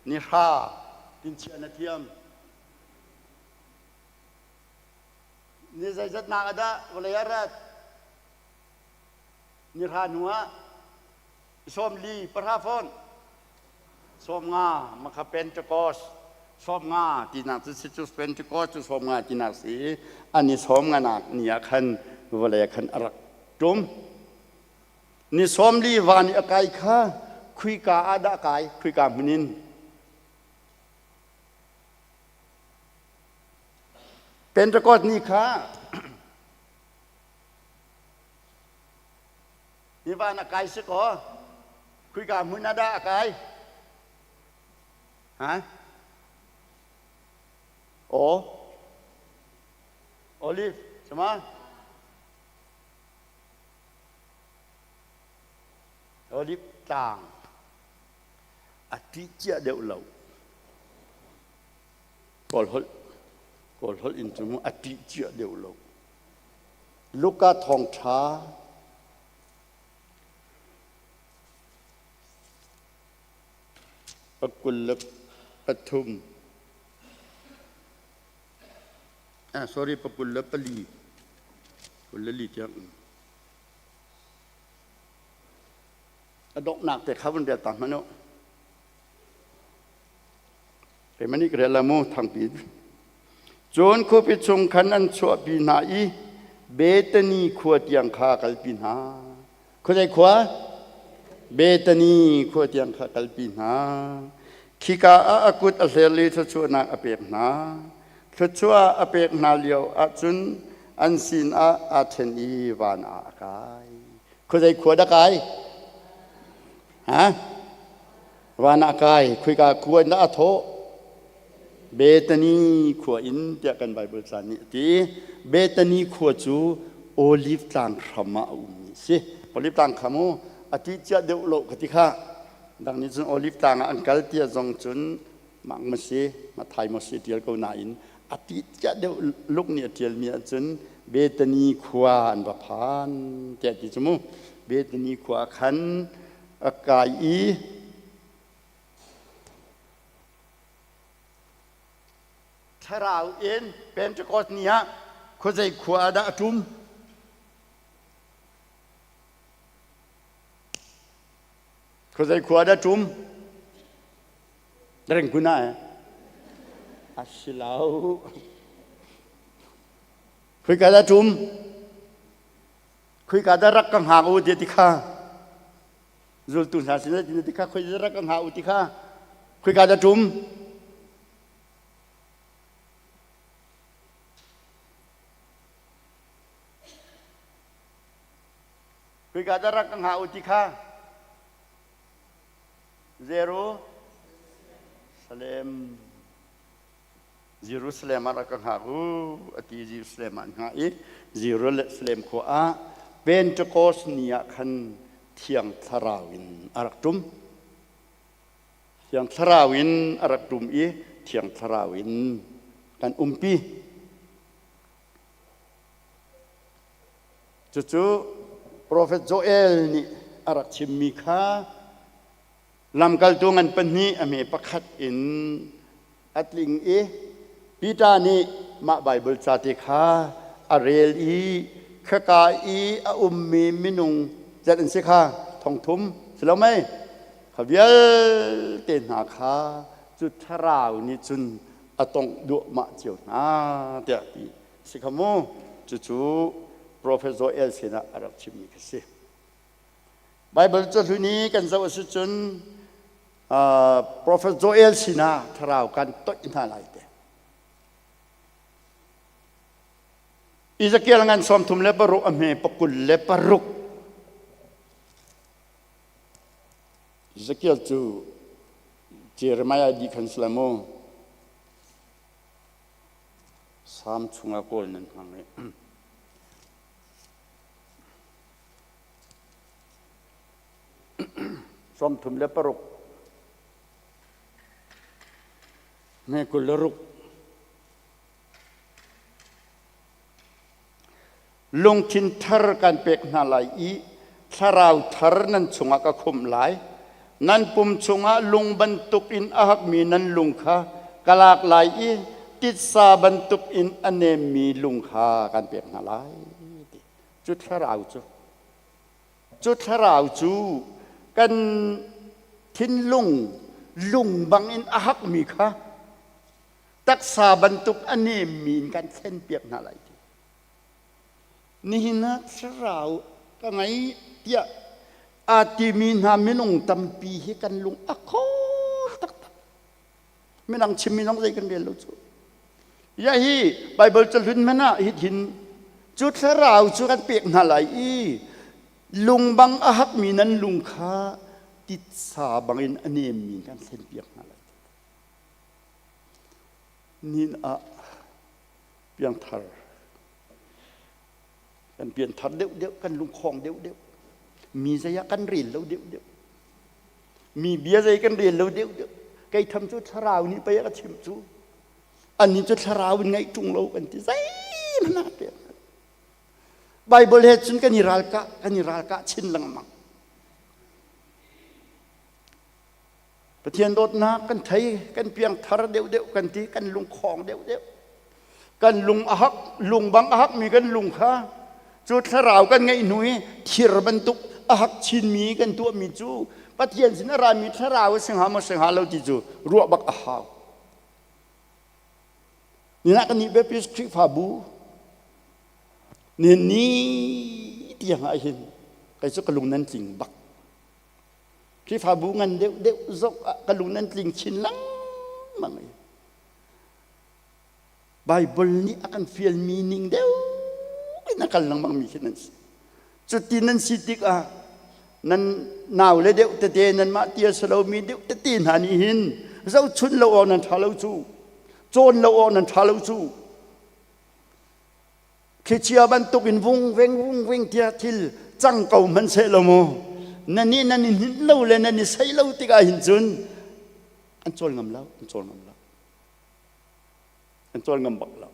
Ni hra tin chia na thiam. Ni zeizatnak ah dah vawlei ah rat? Ni hra hnu ah 40 pahra fawn 50 makha Pentecost 50 tinak cu si cu Pentecost cu 50 tinak si an i 50 nak ni ah khan vawlei ah khan a rak ṭum. Ni 40 van i a kai kha khuika ah dah kai khuika hmun in Pentecost ni kha ni van a kai si kaw khuika hmun ah dah a kai? Ha? Aw Olive sama Olive tlang a ṭih cia deuh lo. Kawl holh Kawl holh in cu a ṭih cia deuh lo. Luka thawngṭha pakul le pathum ah sorry pakul le pali kul le li tiang a donghnak te kha vun rel ta hmanh u. Keimah nih ka rel la mu thangpi. Cun khuapi chung khan an chuahpi hna i Bethany khua tiang kha kalpi hna. Khuazei khua? Bethany khua tiang kha kalpi hna. Khika ah a kut a hler i thluachuahnak a pek hna. Thluachuah a pek hna lio ahcun an sinah aa ṭhen i van ah a kai. Khuazei khua dah kai? Ha? Van ah kai, khuika khua in dah a thawh? Bethany khua in tiah kan Bible ca nih a ti. Bethany khua cu Olive tlang hram ah a ummi a si. Olive tlang kha mu a ti cia deuh lo ka ti kha. Dang nih cun Olive tlang ah an kal tia zong cun mang ma si, Mathai maw si tial ko nain a ti cia deuh luk nih a tialmi ahcun Bethany khua an va phan tiah ti cu mu. Bethany khua khan a kai i thlarau in Pentecost ni ah khuazei khua ah dah a ṭum? Khuazei khua ah dah ṭum? Rengkun ah eh? A si lo. Khuika dah ṭum? Khuika dah rak ka hngak u ti kha zultu hna sin ah ti kha khoi dah rak ka hngak u ti kha khuika dah ṭum? Khuika dah rak ka hngak u ti kha Jerusalem Jerusalem ah rak ka hngak u a ti Jerusalem ah an hngah i Jerusalem khua ah Pentecost ni ah khan Thiang Thlarau in a rak ṭum. Thiang Thlarau in a rak ṭum i Thiang Thlarau in kan umpi. Cucu Profet Joel nih a rak chimmi kha Lamkaltu ngan pahnih a hme pakhat in a tling i Peter nih mah Baibal ca te kha a rel i khaka i a ummi minung zat an si kha thongthum si lo mei kha vialte hna kha cu thlarau nih cun a tongh duahmah cio hna tiah ti si kha mu cucu Profet Joel sinah a rak chimmi kha si. Baibal cahlun i kan zoh a si cun Profet Joel sinah thlarau kan toih hna lai te. Ezekiel ngan 36 a hme pakul le paruk. Ezekiel cu Jeremiah di khan sila mu. Sam chungah kawl nan hmang i. 36 hme 26 Lungthin thar kan pek hna lai i thlarau thar nan chungah ka khumh lai. Nan pum chungah lung bantukin a hakmi nan lung kha ka lak lai i titsa bantukin a nemmi lung kha kan pek hna lai. Cu thlarau cu cu thlarau cu kan thinlung lung bangin a hakmi kha taksa bantuk a nemmi in kan thlenpiak hna lai ti nihin ah thlarau ka ngei tiah aa timi hna minung tampi hi kan lung a khor taktak Minang chimmi zong zei kan rel lo cu. Ya hi Bible cahlun hmanh ah hitin cu thlarau cu kan pek hna lai i lung bang a hakmi nan lung kha titsa bangin a nemmi kan thlenpiak hna lai. Nin ah piangthar kan pianthar deuh deuh kan lungkhong deuh deuh mi zei ah kan rel lo deuh deuh mi bia zei kan rel lo deuh deuh kei tham cu thlarau nih pei a ka chimh cu. Annih cu thlarau in ngaih ṭung lo kan ti zeihmanh ah pek. Bible he cun kan i ralkah kan i ralkah chin lengmang. Pathian dawtnak kan thei, kan piangthar deuhdeuh kan ti, kan lungkhawng deuhdeuh. Kan lung a hak, lung bang a hakmi kan lung kha cu thlarau kan ngeih hnu i thir bantuk a hak chinmi kan tuahmi cu Pathian sin a rami thlarau a si hnga maw si hnga lo ti cu ruah bak a hau. Nina kan nih Baptist Khrihfabu ni ni tiang ah hin kei cu ka lung nan tling bak. Khrihfabu ngan deuh deuh zong ah ka lung nan tling chin lengmang i Bible nih a kan fialmi ning deuh in a kal lengmang mi khi nan si. Cuti nan si tikah nan nau le deuh tete nanmah ti a si lomi deuh tete hna nih hin zohchun lo awk nan ṭha lo cu cawn lo awk nan ṭha lo cu Thlichia bantuk in vung veng vung veng tiah thil cang ko hmanhseh law mu nan nih nan i hninh lo le nan i sei lo tikah hin cun an cawl ngam lo an cawl ngam lo an cawl ngam bak lo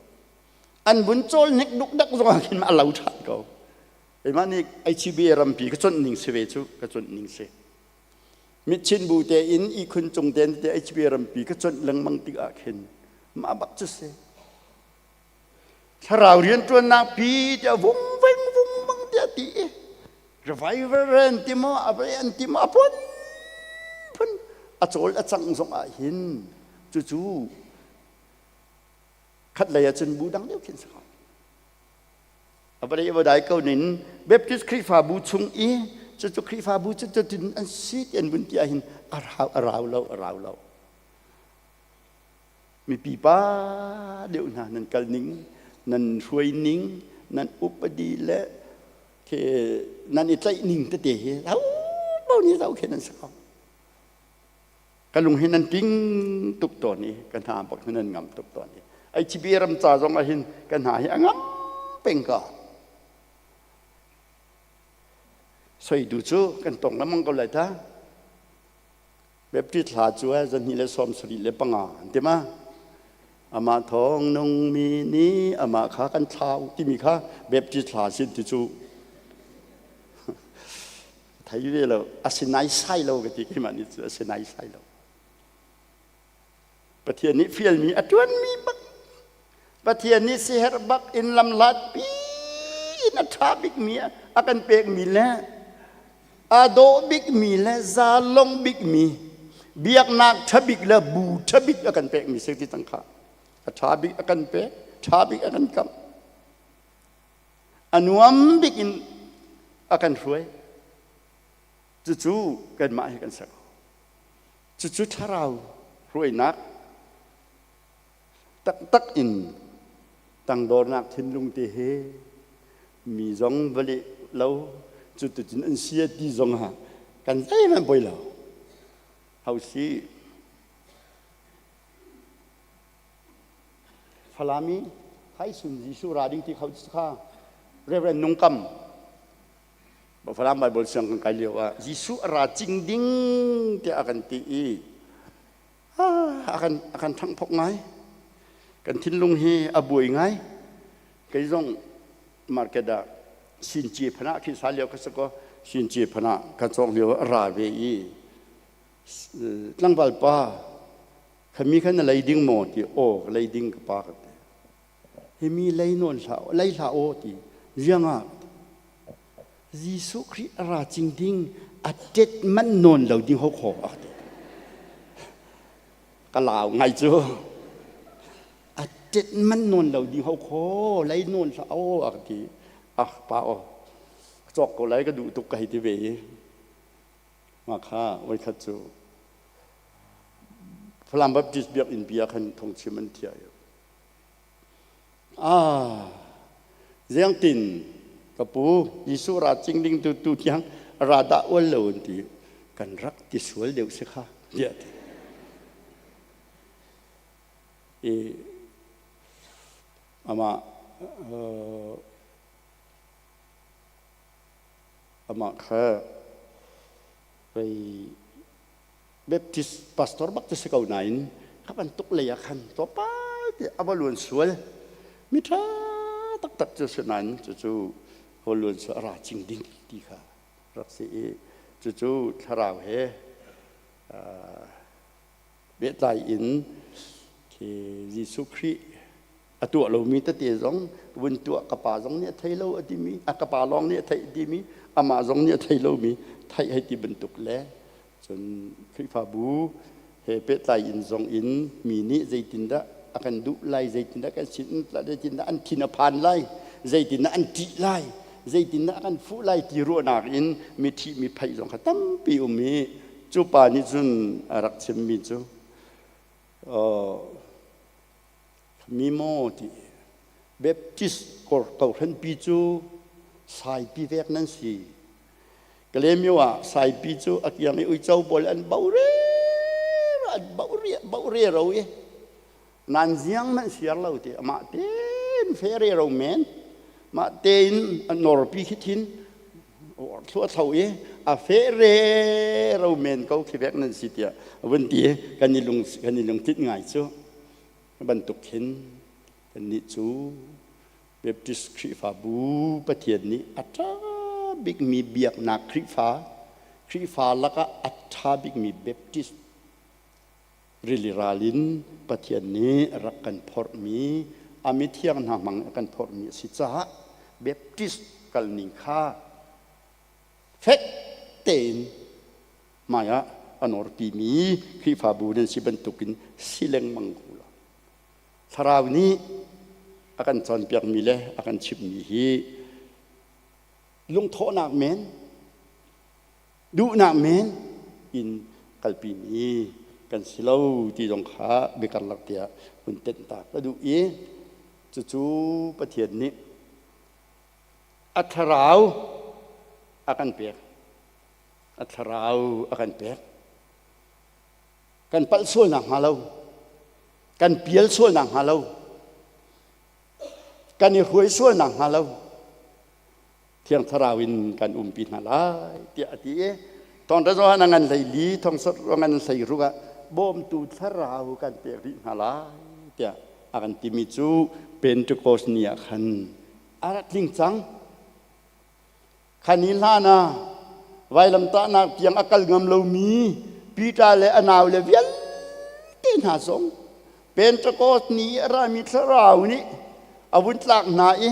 an vun cawl hnik dukdak zong ah khin a lo ṭhan ko keimah nih HBA rampi ka conh ning si ve cu ka conh ning si mitchin bu tein ihkhun cung tein te HBA rampi ka conh lengmang tikah khin mah bak cu si Thlarau rianṭuannak pi tiah vung veng vung bang tiah ti i revival an ti maw a an ti maw a phun phun a cawl a cang zong ah hin cucu khat lei ah cun bu dang deuh khin si ko a va dei va dai ko nin Baptist Khrihfabu chung i cucu Khrihfabu cu cutin an si ti an vun ti ah hin a rau a rau lo a rau lo Mipi pa deuh hna nan kal ning, nan hruai ning, nan upadi le khi nan i tlaih ning tete hi ho paoh nih zoh khin an si ko. Ka lung hi nan ting tuk tawn i ka hna bak hi nan ngam tuk tawn i HB ram ca zong ah hin ka hna hi a ngam peng ko. Soi tu cu kan tong lengmang ko lai ta. Baptist hla cu 275 an ti ma? Amah thawng nungmi nih amah kha kan thlau timi kha Baptist hla sin ti cu thei ve lo a si nai sai lo ka ti keimah nih cu a si nai sai lo Pathian nih fialmi a ṭuanmi bak Pathian nih siherh bak in lamhlat pi in a ṭha bikmi a kan pekmi le a dawh bikmi le zalong bikmi biaknak ṭha bik le bu ṭha bik a kan pekmi si ti cang kha a ṭha bik a kan pek ṭha bik a kan kamh a nuam bik in a kan hruai cucu kanmah hi kan ser Cucu thlarau hruainak taktak in tangdornak thinlung te he mi zong va leh lo cuticun an si ti zong ah kan zeihmanh poi lo hau si Falami Thaisun Jesuh ra ding ti kho kha Reverend Nungkam Falam Bible siang kan kai lio ah Jesuh a ra cing ding tiah a kan ti i a kan a kan ṭhanghphok ngai. Kan thinlung hi a buai ngai. Kei zong market ah sinci phana khi sa lio ka si ko sinci phana ka cawk lio a ra ve i tlangval pa khami kha na lei ding maw ti aw ka lei ding ka pa ka ti himi lei nawn hlah lei hlah aw ti riangah Jesuh Khrih a ra cing ding a tet manh nawn lo ding ho kho a ti ka lau ngai cu a tet manh nawn lo ding ho kho lei nawn hlah aw a ti ah pa aw cawk ko lai ka duh tuk ka hei ti ve i ma kha oi khat cu Falam Baptist biakinn pi ah khan thongchim an thiah Ah, ziangtin ka pu Jesuh ra cing ding tu tu tiang ra dah ual lo an ti kan rak ti sual deuh si kha tiah ti i amah amah kha vei Baptist pastor bak cu si ko nain kha bantuk lei ah khan tlawmpal ti a va luan sual. Mi ṭha taktak cu si nain cucu va luan sual a ra cing ding ti kha rak si i cucu thlarau he pehtlai in khi Jesuh Khrih a tuah lomi tete zong vun tuah ka pa zong nih a thei lo a timi a ka pa lawng nih a theih timi amah zong nih a thei lomi theih hei ti bantuk le cun Khrihfabu he pehtlai in zong in mi nih zeitindah a kan duh lai zeitindah kan sin zeitindah an thin a phan lai zeitindah an ṭih lai zeitindah a kan fuh lai ti ruahnak in mi ṭhih mi pheih zong kha tampi um i cu pa nih cun a rak chimmi cu mi maw ti Baptist kawhhranpi cu saipi vek nan si. Kalemyo ah saipi cu a kiang i uico pawl an bo re an bo re bo re ro i nan ziang man siar lo ti amah tein fe re ro men mah tein a norpi khi thin thua thlo i a fe re ro men ko khi vek nan si tiah vun ti kan i lung kan i lungtit ngai cu bantuk khin kannih cu Baptist Khrihfabu Pathian nih a ṭha bikmi biaknak Khrihfa Khrihfa lakah a ṭha bikmi Baptist rili ral in Pathian nih rak kan phorhmi a mithiang hna hmang a kan phorhmi a si caah Baptist kalning kha fek tein hmaiah a nawrpimi Khrihfabu nan si bantukin si lengmang ko la. Thlarau nih a kan cawnpiakmi le a kan chimhmi hi lungthawhnak men, duhnak men in kalpimi kan si lo ti zong kha biakarlak tiah hun tenh ta ka duh i cucu Pathian nih a thlarau a kan pek. A thlarau a kan pek. Kan palh sual nakhnga lo, kan pial sual nakhnga lo, kan i hruai sual nakhnga lo, Thiang Thlarau in kan umpi hna lai tiah a ti i Thawngṭha Johan a ngan hlei li thong a ngan hlei ruk ah bawmtu thlarau kan pek rih hna lai tiah a kan timi cu Pentecost ni ah khan a rak tling cang. Khan hi hlan ah vailamtahnak tiang a kal ngam lomi Peter le a nau le vialte hna zong Pentecost ni a rami thlarau nih a vun tlak hna i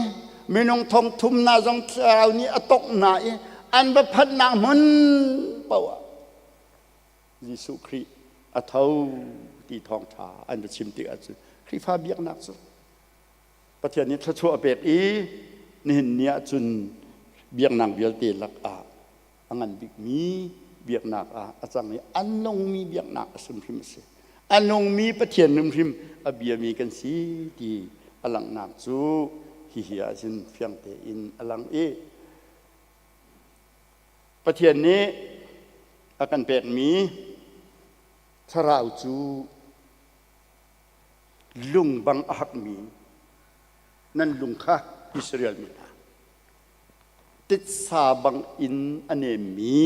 minung thong thum hna zong thlarau nih a tongh hna i an va phanhnak hmun paoh ah Jesuh Khrih a tho ti thawngṭha an va chim tik ahcun Khrihfa biaknak cu Pathian nih thluachuah a pek i nihin ni ahcun biaknak vialte lakah a ngan bikmi biaknak ah a cang i a nungmi biaknak a hrimhrim a si. A nungmi Pathian hrimhrim a biami kan si ti a langhnak cu hihi ahcun fiang tein a lang i Pathian nih a kan pekmi thlarau cu lung bang a hakmi nan lung kha Israel mi hna titsa bang in a nemmi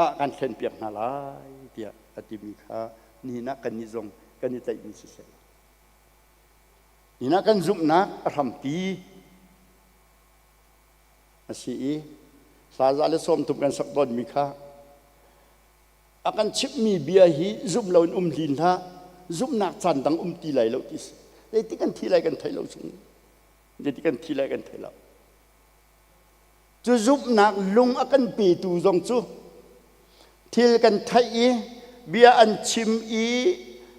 ah kan thlenpiak hna lai tiah a timi kha nihin ah kannih zong kan i tlaihmi siseh nihin ah kan zumhnak a hrampi a si i hla za le 30 kan sak tawnmi kha A kan chimhmi bia hi zumh loin um hlin hlah. Zumhnak caan dang um ti lai lo ti si. Zeitik kan thi lai kan thei lo chung. Zeitik kan thi lai kan thei lo. Cu zumhnak lung a kan petu zong cu thil kan theih i bia an chim i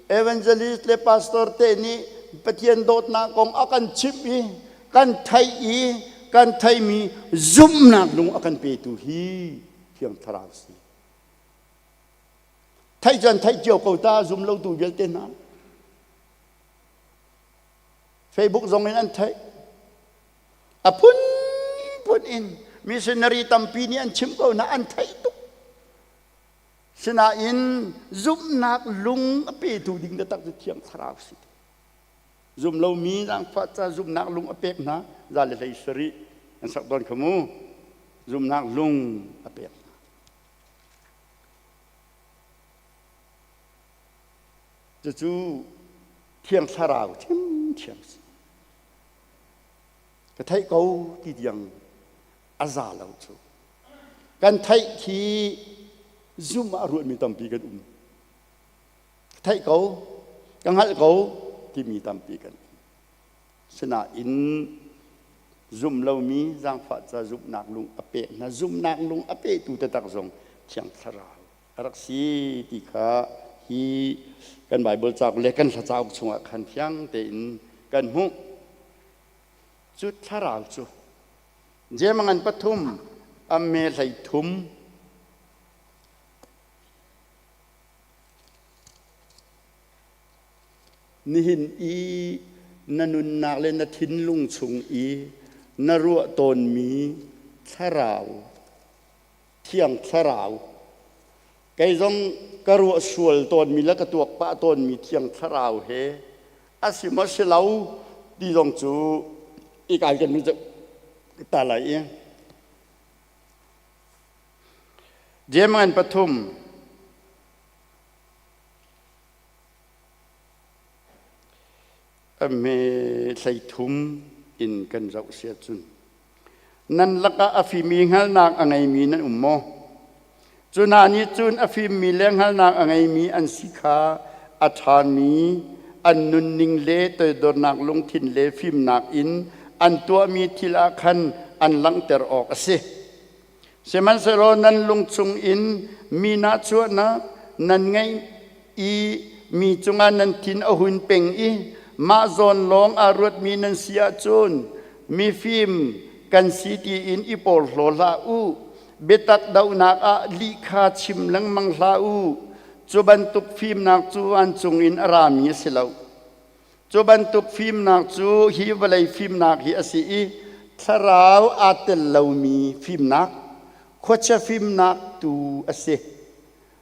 evangelist le pastor te nih Pathian dawtnak kong a kan chimh i kan theih i kan theihmi zumhnak lung a kan petu hi Thiang Thlarau si. Theih cu an theih cio ko ta zum lotu vialte hna. Facebook zong in an theih. A phunphun in missionary tampi nih an chim ko hna an theih tuk. Sinain zumhnak lung a petu ding taktak cu Thiang Thlarau si. Zum lomi zaangfah ca zumhnak lung a pek hna za le hlei sarih an sak tawn kha mu. Zumhnak lung a pek hna. Cucu Thiang Thlarau ṭhiamṭhiam si. Ka theih ko ti tiang a za lo cu. Kan theih khi zumh ah ruahmi tampi kan um. Ka theih ko, ka hngalh ko timi tampi kan um. Sinain zum lomi zaangfah ca zumhnak lung a pek hna zumhnak lung a petu taktak zong Thiang Thlarau a rak si ti kha hi kan Baibal cauk le kan hla cauk chungah khan fiang tein kan hmuh. Cu thlarau cu Jemangan pathum a me hlei thum Nihin i na nunnak le na thinlung chung i na ruah tawnmi thlarau Thiang Thlarau. Kei zong ka ruah sual tawnmi le ka tuak pah tawnmi Thiang Thlarau he a si maw si lo ti zong cu i kai kan ta lai i. Jemangan pathum a me hlei thum in kan zoh sia cun Nan lakah a fimi hngalhnak a ngeimi nan um maw? Cu hna nih cun a fimmi le hngalhnak a ngeimi an si kha a ṭhami an nunning le toidornak lungthin le fimnak in an tuahmi thil ah khan an langhter awk a si. Sihmanhsehlaw nan lung chungin mi nahchuahnak nan ngeih i mi cungah nan thin a hun peng i mah zawn lawng aa ruatmi nan si ahcun mifim kan si tiin i porhlaw hlah u. Biatak dohnak ah lih kha chim lengmang hlah u. Cu bantuk fimnak cu vancung in a rami a si lo. Cu bantuk fimnak cu hi vawlei fimnak hi a si i thlarau aa tel lomi fimnak, khuachia fimnak tu a si.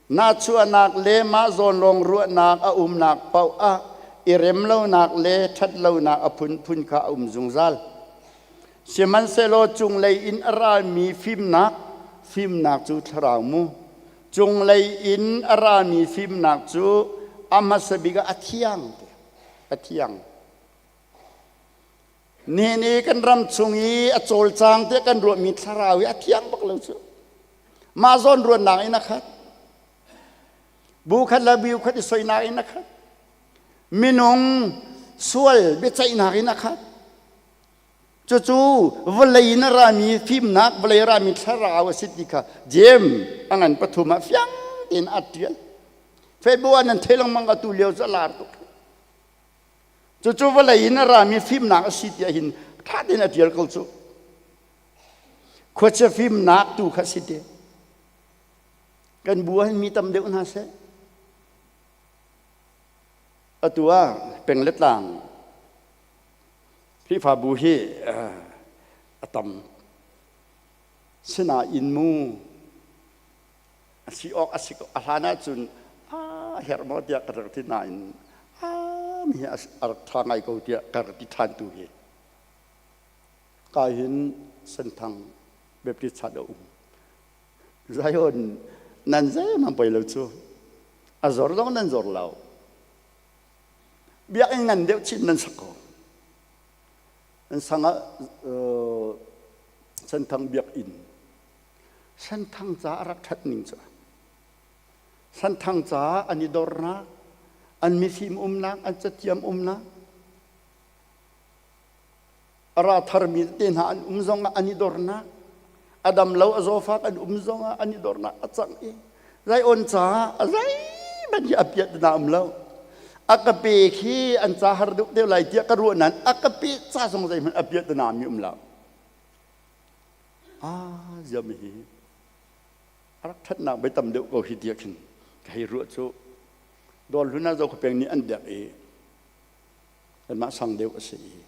Nahchuahnak le mah zawn lawng ruahnak a umnak paoh ah i remlonak le ṭhatlonak a phunphun kha a um zungzal. Sihmanhsehlaw cunglei in a rami fimnak, fimnak cu thlarau mu. Cunglei in a rami fimnak cu a hmasa bik ah a thiang, a thiang. Nihin i kan ram chung i a cawlcang tiah kan ruahmi thlarau hi a thiang bak lo cu. Mah zawn ruannak in a khat. Bu khat le bu khat i soinak in a khat. Minung sual biaceihnak in a khat. Cucu vawlei in a rami fimnak, vawlei a rami thlarau a si ti kha Jeim a ngan pathum ah fiang tein a ṭial. Facebook ah nan thei lengmang atu lio cu a lar tuk. Cucu vawlei in a rami fimnak a si tiah hin ṭha tein a ṭial ko cu. Khuachia fimnak tu kha si te. Kan bu ah hin mi tam deuh hna seh. Atu ah peng le tlang Khrihfabu hi a tam. Sinain mu a si awk a si a hlan ahcun a herh maw tiah ka rak ti nain a mi a rak ṭha ngai ko tiah ka rak ti ṭhan tu hi ka hin Senthang Baptist Church a um Zion nan zeihmanh poi lo cu a zor zong nan zor lo biakinn ngan deuh chin nan sak ko nan sang ah Senthang biakinn Senthang ca a rak ṭhat ning cu Senthang ca an i dornak, an mifim umnak, an cathiam umnak, a ra tharmi te hna an um zongah an i dornak, a dam lo a zawfak an um zongah an i dornak a cang i Zion ca a zeihmanh hi a piat na um lo. A ka pe khi an ca har deuh deuh lai tiah ka ruah nain a ka pe ca zong zeihmanh a piat na mi um lo. Ah, ziam hi a rak ṭhatnak bei tam deuh ko hi tiah khin ka hei ruah cu dawr hlun ah Zokhua peng nih an dek i kanmah sang deuh a si i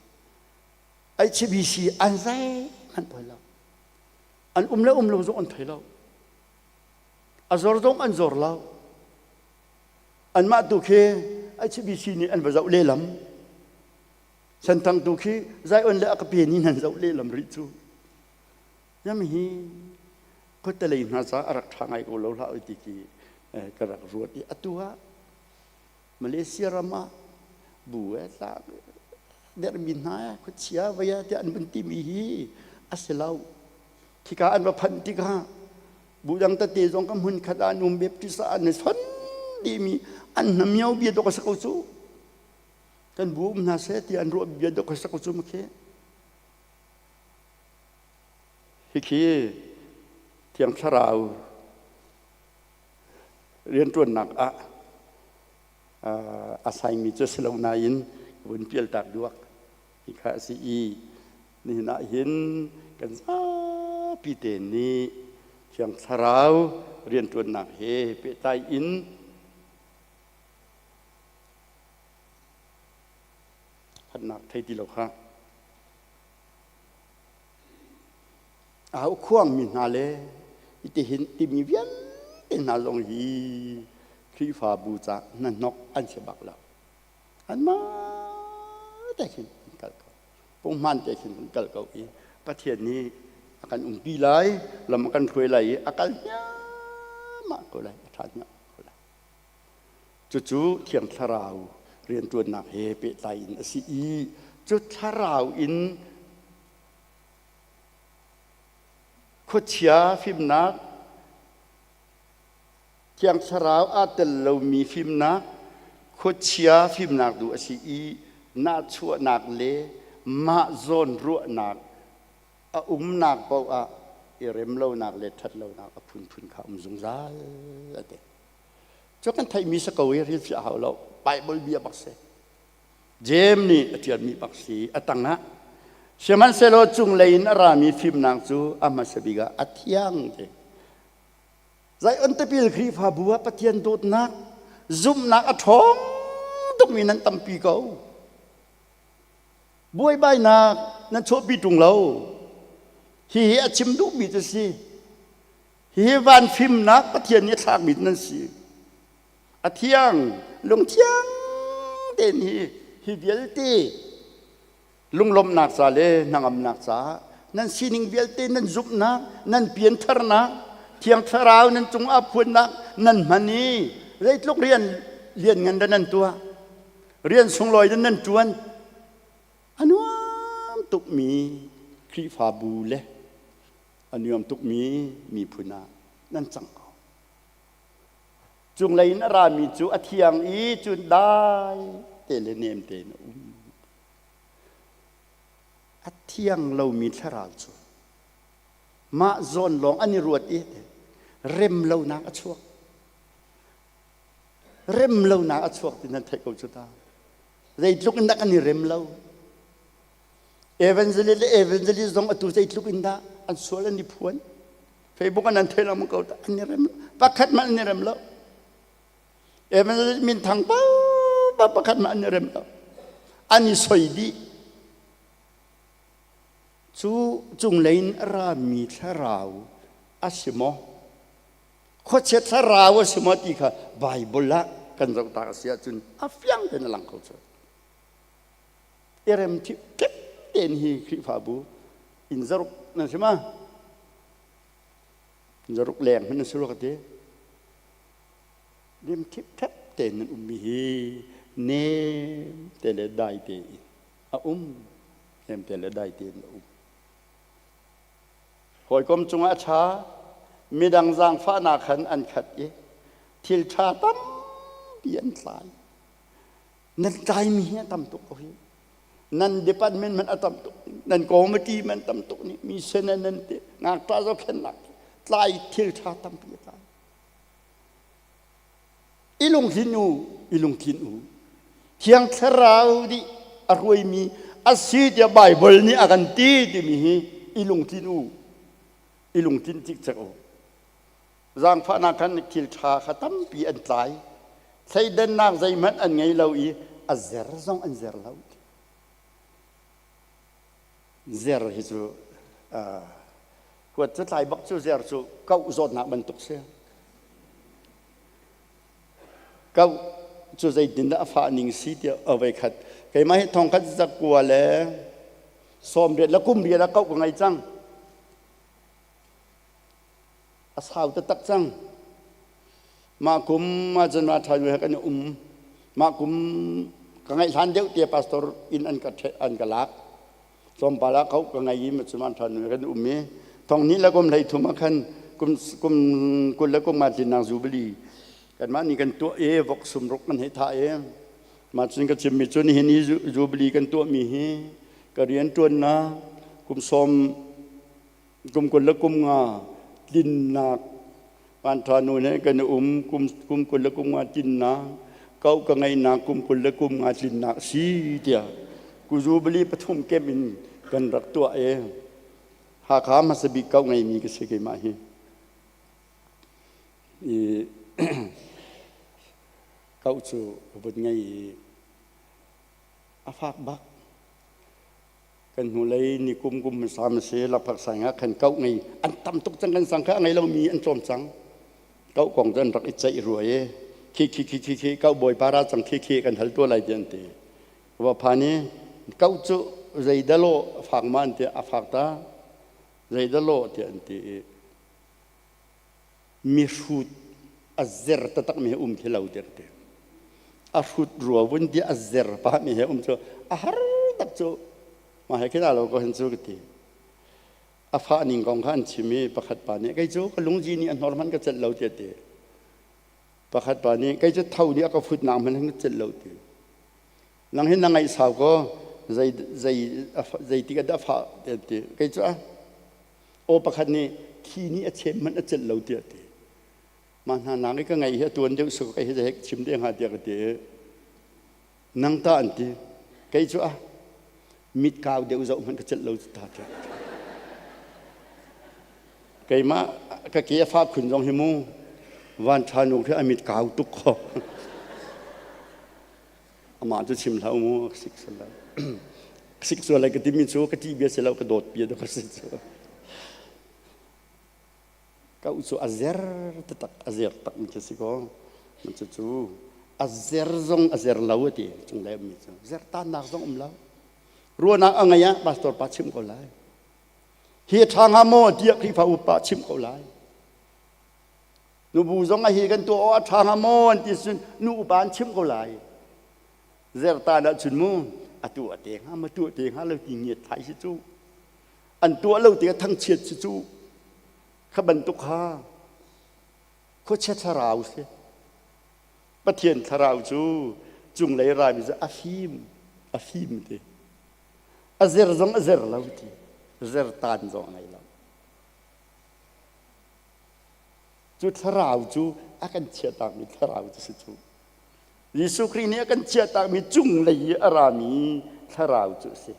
HBC an zei an thoi lo an um le um lo zong an thei lo a zor zong an zor lo anmah tu khi HBC nih an va zoh lehlam Senthang tu khi Zion le a ka pe ni nan zoh lehlam rih cu. Yam hi khuatelei hna ca a rak ṭha ngai ko lo hlah oi ti khi ka rak ruat i atu ah Malaysia ram ah bu e tlak dermi hna khuachia vei tiah an vun timi hi a si lo. Khika an va phanh tikah bu dang tete zong ka hmun khat ah an um Baptist ah an i son dihmi an hnamio bia dawk a si ko cu. Kan bu um hna seh ti an ruah bia dawk a si ko cu makhi. Hikhi Thiang Thlarau rianṭuannak ah a saimi cu si lo nain vun pialtak duak hi kha a si i nihin ah hin kan zapi te nih Thiang Thlarau rianṭuannak he pehtlai in hatnak thei ti lo kha A ukhuangmi hna le hitihin timi vialte hna zong hi Khrihfabu ca hnahnok an si bak lo. Anmah te khin an kal ko. Punghman te khin an kal ko i Pathian nih a kan umpi lai, lam a kan hruai lai i a kal hniahmah ko lai, a ṭha hniahmah ko lai. Cucu Thiang Thlarau rianṭuannak he pehtlai in a si i cu Thlarau in Khuachia fimnak, Thiang Thlarau aa tel lomi fimnak, khuachia fimnak duh a si i nahchuahnak le mah zawn ruahnak a umnak paoh ah i remlonak le ṭhatlonak a phunphun kha um zungzal a ti. Cu kan theihmi si ko i rilfiah hau lo. Bible bia bak si. Jeim nih a ṭialmi bak si a tangah sihmanhsehlaw cunglei in a rami fimnak cu a hmasa bik ah a thiang ti. Zion tipil Khrihfabu ah Pathian dawtnak zumhnak a ṭhawng tukmi nan tampi ko. Buaibainak nan chuahpi ṭung lo. Hihi a chim duhmi cu si. Hihi van fimnak Pathian nih a thlakmi nan si. A thiang, lungthiang tein hi hi vialte lunglawmhnak ca le hnangamnak caah nan sining vialte nan zumhnak, nan piantharnak, Thiang Thlarau nan cungah phuannak nan hman i zeitluk rian lianngan dah nan tuah, rian sunglawi dah nan ṭuan, a nuam tukmi Khrihfabu le a nuam tukmi miphun ah nan cang ko. Cunglei in a rami cu a thiang i cun dai te le nem tein a um. A thiang lomi thlarau cu mah zawn lawng an i ruat i rem lonak a chuak. Rem lonak a chuak ti nan theih ko cu ta. Zeitluk in dah kan i rem lo. Evangelist le evangelist zong atu zeitluk in dah an sual an i phuan. Facebook an an thei lengmang ko an i rem lo pakhat hmanh an i rem lo evangelist min thang pa pakhat hmanh an i rem lo an i soi dih cu cunglei in a rami thlarau a si maw khuachia thlarau a si maw ti kha Bible ah kan zoh ta a si ahcun a fiang tein a lang kho cu i rem thip tein hi Khrihfabu in zaruk nan si ma Zaruk leng hmanh nan si rua ka ti. Lim thipthep tein nan ummi hi nem te le dai tein a um. Nem te le dai tein a um. Hawikom cungah a ṭha, midang zaangfahnak khan an khat i thil ṭha tampi an tlai. Nan tlaimi hi a tam tuk ko hi. Nan department man a tam tuk nan committee man tam tuk nih mi sen nan ti ngakṭah zohkhenhnak tlai thil ṭha tampi a tlai. I lungthin u, i lungthin u. Thiang Thlarau nih a hruaimi a si tiah Baibal nih a kan ti timi hi i lungthin u, i lungthin cikcek u. Zaangfahnak khan thil ṭha kha tampi an tlai. Thleidannak zeihmanh an ngei lo i a zer zong an zer lo. Zer hi cu huat cu tlai bak cu zer cu koh zawtnak bantuk si. Koh cu zeitindah a fah ning si tiah a voi khat. Keimah hi thongkhat zakua le 80 le kum riat ah koh ka ngei cang. A sau taktak cang. Mah kum ah cun ma ṭha he kan i um. Mah kum ka ngaih hlan deuh tia pastor inn an ka an ka lak. Tlawmpal ah kau ka ngai i macuman ṭhan kan um i thong hnih le kum 33 ah khan kum kum 25 tlinnak jubilee kanmah nih kan tuah i vok sumruk kan hei thah i mah cun ka chimmi cu nihin i jubilee kan tuahmi hi ka rian ṭuannak kum sawm kum 25 tlinnak Panṭha nu he kan um kum kum 25 tlinnak kau ka ngeihnak kum 25 tlinnak si tiah kuzubali pathum kem in kan rak tuah e Hakha hmasa bik kau ngeimi ka si keimah hi i kau cu ka vun ngei i a fak bak Kan hnulei ni kum kum hmasa si lakphak sang ah khan kauh ngei an tam tuk cang kan sang kha a ngei lomi an tlawm cang. Kauh kong cu an rak i ceih rua i khi khi khi khi khi kauh bawipa ra cang khi khi kan hal tua lai ti an ti. Va phan i kauh cu zeidalo a fak ma an ti a fak ta zeidalo ti an ti i mihrut a zer taktak mi he um khi lo ti an ti. A hrut rua vun ti a zer pah mi he um cu a har tak cu mah he khin lo ko hen cu ka ti. A fah ning kong kha an chim i pakhat pa nih kei cu ka lungzi nih a hnor hmanh ka celh lo ti a ti. Pakhat pa nih kei cu tho nih a ka fut nak hmanh ka celh lo ti. Nang hi na ngaih sau ko zei zei zei tik ah dah fah ti an ti. Kei cu a aw pakhat nih thi nih a chem hmanh a celh lo tiah ti mah hna nak i ka ngaih hi a tuan deuh suk kei hi hek chim de hnga tiah ka ti nang ta an ti kei cu a mit kau deuh zoh hmanh ka celh lo ta tiah keimah ka ke a fa khun zong hi mu van tha nu khi a mit kau tuk kho Amah cu chim hlah mu sik sual sik sual lai ka timi cu ka ṭih bia si lo ka dawt bia ka si cu. Ka u cu a zer taktak a zer tak mi khi si ko. Cu cu a zer zong a zer lo a ti cung le mi cu zer tannak zong um lo. Ruahnak a ngei ah pastor pa chim ko lai. Hi a ṭha hnga maw tiah Khrihfa upa chim ko lai. Nubu zong a hi kan tuah awk a ṭha hnga maw an ti cun nu upa an chimh ko lai. Zertan ahcun mu a tuah te hnga ma tuah te hnga lo ti ngiat thai si cu. An tuah lo tikah thangchiat si cu. Kha bantuk kha khuachia thlarau si. Pathian thlarau cu cunglei rami cu a fim a fim ti. A zer zong a zer lo ti. Zertan zong a ngei lo. Cu thlarau cu a kan chiahtakmi thlarau cu si cu. Jesuh Khrih nih a kan chiahtakmi cunglei i a rami thlarau cu a si.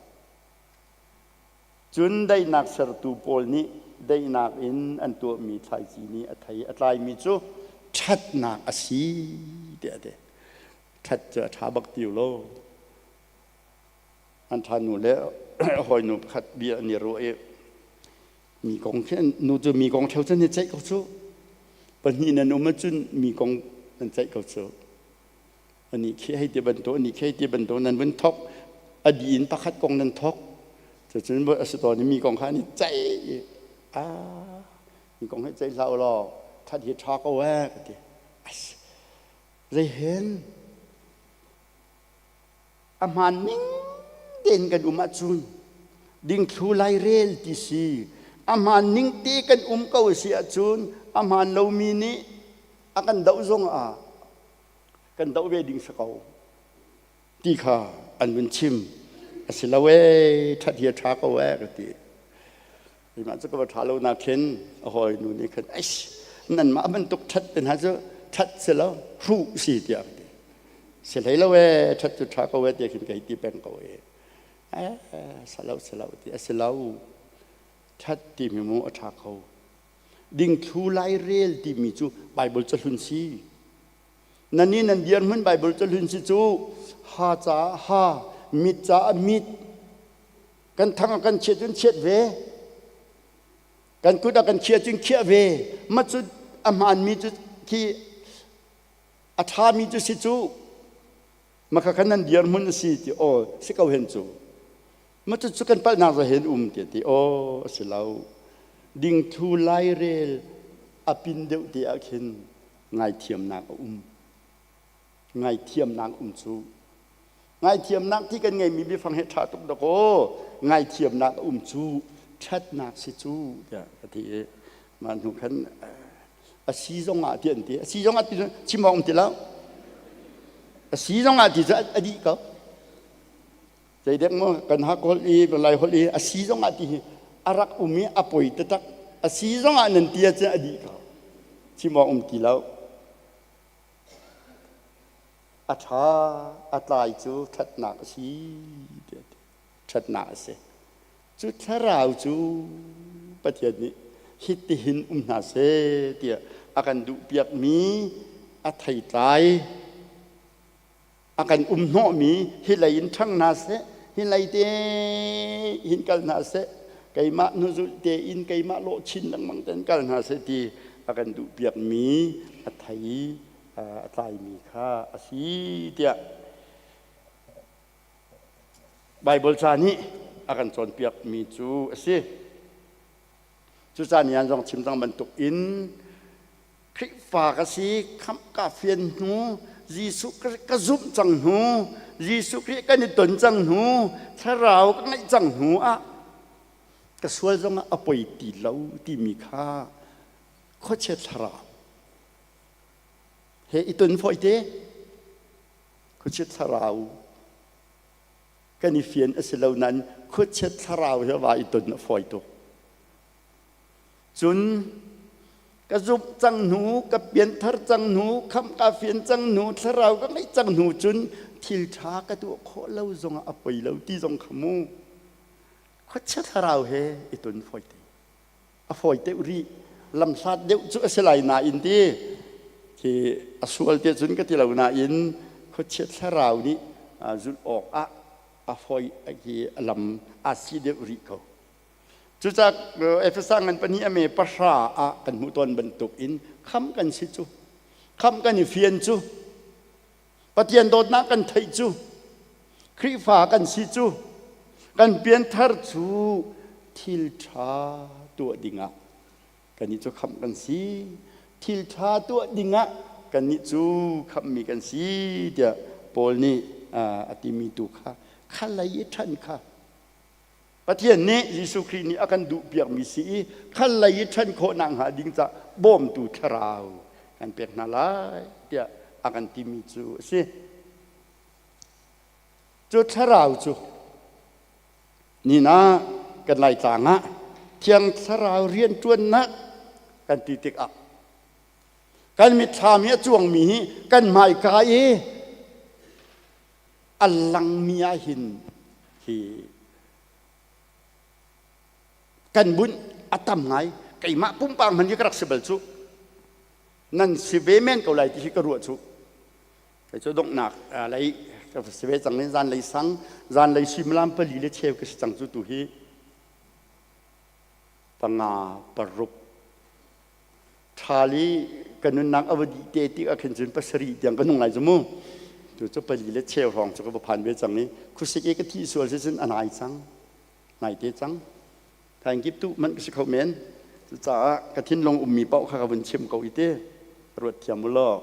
Cun daihnak sertu pawl nih daihnak in an tuahmi thlaici nih a thei a tlaimi cu ṭhatnak a si tiah a ti. Ṭhat cu a ṭha bak ti lo. An ṭha nu le hawinu pakhat bia an i ruah i Mi kong khi nu cu mi kong ṭheo cun i ceih ko cu. Pahnih nan um ahcun mi kong nan ceih ko cu. Anih khi hei ti bantuk, anih khi hei ti bantuk nan vun thok. A di in pakhat kong nan thok. Cucun a si tawn i mi kong kha an i ceih i ah mi kong hi ceih hlah u law ṭhat hi ṭha ko eh ka ti. Zei hen A hmaan ning tein kan um ahcun dingthlu lairel ti si. A hmaan ning te kan um ko a si ahcun a hmaan lomi nih a kan doh zong ah kan doh ve ding si ko ti kha an vun chim. A si lo ee, ṭhat hi a ṭha ko ee ka ti. Keimah cu ka va ṭha lo nak khin a hawinu nih khan ais nanmah bantuk ṭhat te hna cu ṭhat si lo hruh si tiah ka ti. Si hlei lo ee ṭhat cu ṭha ko ee tiah khin ka hei ti peng ko ee. Eh si lo si lo ti a si lo. Ṭhat timi mu a ṭha ko. Dingthlu lairel timi cu Bible cahlun si. Nan nih nan dirhmun Bible cahlun si cu ha caah ha, mit caah mit, Kan thang a kan chiat cun chiat ve. Kan kut a kan khiah cun khiah ve. Mah cu a hmaanmi cu khi a ṭhami cu si cu. Maka khan nan dirhmun a si ti aw si ko hen cu. Mah cu cu kan palhnak za hen um ti ti aw a si lo. Dingthlu lairel a pin deuh te ah khin ngaithiamnak a um. Ngaithiamnak um cu. Ngaithiamnak ti kan ngeimi biafang he ṭha tuk dakaw. Ngaithiamnak a um cu ṭhatnak si cu tiah ka ti i mah hnu khan a si zong ah ti an ti. A si zong ah ti cu chim awk um ti lo. A si zong ah ti cu a dih ko. Zeidek maw kan hak holh i lai holh i a si zong ah ti hi a rak um i a poi taktak. A si zong ah nan ti ahcun a dih ko. Chim awk um ti lo. A ṭha a tlai cu ṭhatnak a si tiah a ti. Ṭhatnak a si. Cu thlarau cu Pathian nih hitihin um hna seh tiah a kan duhpiakmi a theitlai a kan um hnawhmi hi lei in ṭhang hna seh, hi lei te hin kal hna seh, keimah hnuzulh tein keimah lawh chin lengmang tein kal hna seh ti a kan duhpiakmi a thei a tlaimi kha a si tiah Baibal ca nih a kan cawnpiakmi cu a si. Cucaah nian zong chim cang bantuk in Khrihfa ka si, khamh ka fian hnu, Jesuh ka zumh cang hnu, Jesuh Khrih kan i ton cang hnu, thlarau ka ngeih cang hnu ah ka sual zongah a poi ti lo timi kha khuachia thlarau he i ton fawi te. Khuachia thlarau kan i fian a si lo nain khuachia thlarau he va i ton a fawi tuk. Cun ka zumh cang hnu, ka pianthar cang hnu, khamh ka fian cang hnu, thlarau ka ngeih cang hnu cun thil ṭha ka tuah khawh lo zongah a poi lo ti zong kha mu. Khuachia thlarau he i ton fawi te. A fawi deuh rih. Lamhlat deuh cu a si lai nain ti khi a sual te cun ka ti lo nain khuachia thlarau nih zulh awk ah a fawi hi a lam aa si deuh rih ko. Cucaah Efesa ngan pahnih a me pahra ah kan hmuh tawn bantuk in kham kan si cu. Kham kan i fian cu. Pathian dawtnak kan theih cu. Khrihfa kan si cu. Kan pianthar cu thil ṭha tuah dingah kannih cu khamh kan si. Thil ṭha tuah dingah kannih cu khamhmi kan si tiah Paul nih a timi tu kha kha lei i ṭhan kha Pathian nih Jesuh Khrih nih a kan duhpiakmi si i khal lei i ṭhan khawhnak hnga ding cah bawmtu thlarau kan pek hna lai tiah a kan timi cu a si. Cu thlarau cu nina kan Laitlang ah Thiang Thlarau rianṭuannak kan ti tikah kan mitthlam hi a cuangmi hi kan hmaika i a langmi ah hin hi kan bunh a tam ngai. Keimah pumpak hmanh hi ka rak si bal cu. Nan si ve men ko lai ti hi ka ruah cu. Kei cu donghnak lei ka si ve cang i zan lei sang zan lei suimilam pali le cheu ka si cang cu tu hi panga paruk Ṭhal i ka nunnak a va dih te tik ah khin cun pasarih tiang ka nung lai cu mu. Tu cu pali le cheu hrawng cu ka va phan ve cang i khuasik i ka thih sual si cun a nai cang. Nai te cang. Thaingkip tu man ka si kho men. Cucaah ka thinlung ummi paoh kha ka vun chim ko i ti. Ruat thiam u law.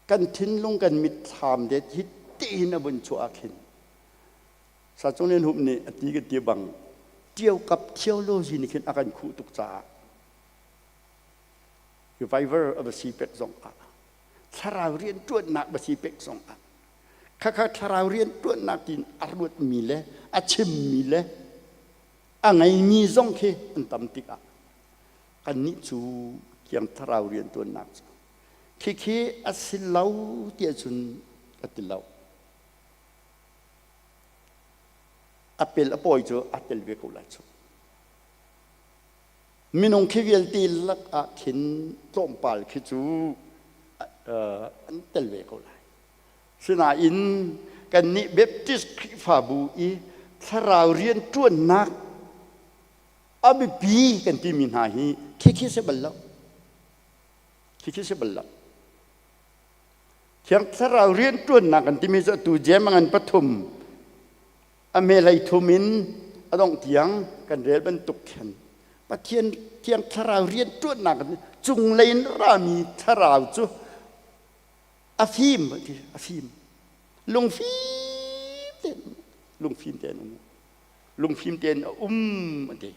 Kan thinlung kan mitthlam det hi tiin a vun chuah ah khin Sacung Lian Hup nih a ti ka ti bang ṭiaukap theology nih khin a kan khuh tuk caah revival a va si pek zong ah thlarau rianṭuannak va si pek zong ah khakha thlarau rianṭuannak tiin a ruatmi le a chimmi le a ngeimi zong khi an tam tikah kannih cu kiang thlarau rianṭuannak cu khikhi a si lo tiah cun ka ti lo. A pel a pawi cu a tel ve ko lai cu. Minung khi vialte lak ah khin tlawmpal khi cu an tel ve ko lai. Sinain kannih Baptist Khrihfabu i thlarau rianṭuannak a biapi kan timi hna hi khikhi si bal lo. Khikhi si bal lo. Thiang Thlarau rianṭuannak kan timi cu atu jem a ngan pathum a mehlei thum in a dongh tiang kan rel bantuk khin Pathian Thiang Thlarau rianṭuannak cunglei in rami thlarau cu. A fim a fim. Lungfim tein lungfim tein um. Lungfim tein a um an ti.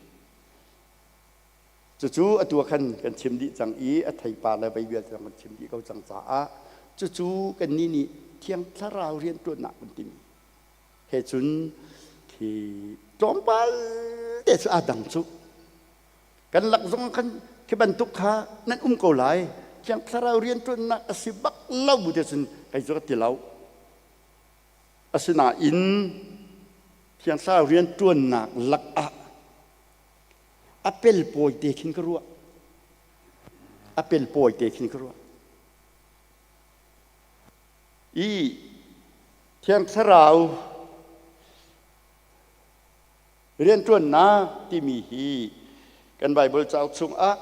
Cucu atu ah khan kan chim dih cang i a theipar le vei vialte kan chim dih ko cang caah cucu kannih nih Thiang Thlarau rianṭuannak kan timi he cun khi tlawmpal te cu aa dang cu. Kan lak zong khan khi bantuk kha nan um ko lai. Thiang Thlarau rianṭuannak a si bak lo bu te cun kei cu ka ti lo. Asinain Thiang Thlarau rianṭuannak lakah a pelpawi te khin ka ruah. A pelpawi te khin ka ruah. I Thiang Thlarau rianṭuannak timi hi kan Baibal cauk chungah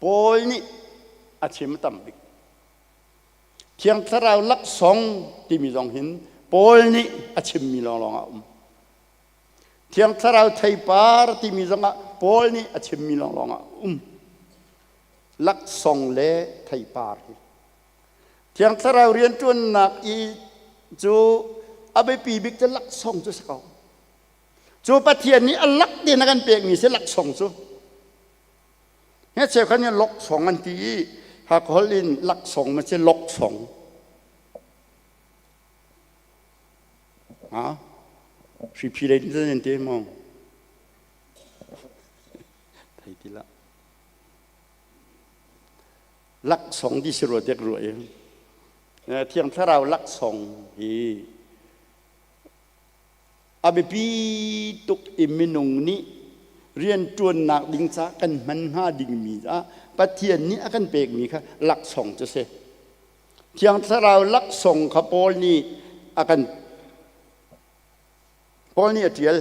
Paul nih a chim tam bik. Thiang Thlarau laksawng timi zong hin Paul nih a chimmi lawnglawng a um. Thiang Thlarau theipar timi zongah Paul nih a chimmi lawnglawng ah um. Laksawng le theipar hi. Thiang Thlarau rianṭuannak i cu a biapi bik cu laksawng cu si ko. Cu Pathian nih a lak tein a kan pekmi si laksawng cu. Hi cheukhat nih loksawng an ti i Hakha in laksawng ma si loksawng. Ha? Hriphi lei in te maw? Thei ti lah. Laksawng ti si rua tek rua i. Thiang Thlarau laksawng hi a biapi tuk i minung nih rianṭuannak ding ca kan hman hnga dingmi ah Pathian nih a kan pekmi kha laksawng cu si. Thiang Thlarau laksawng kha Paul nih a kan Paul nih a ṭial.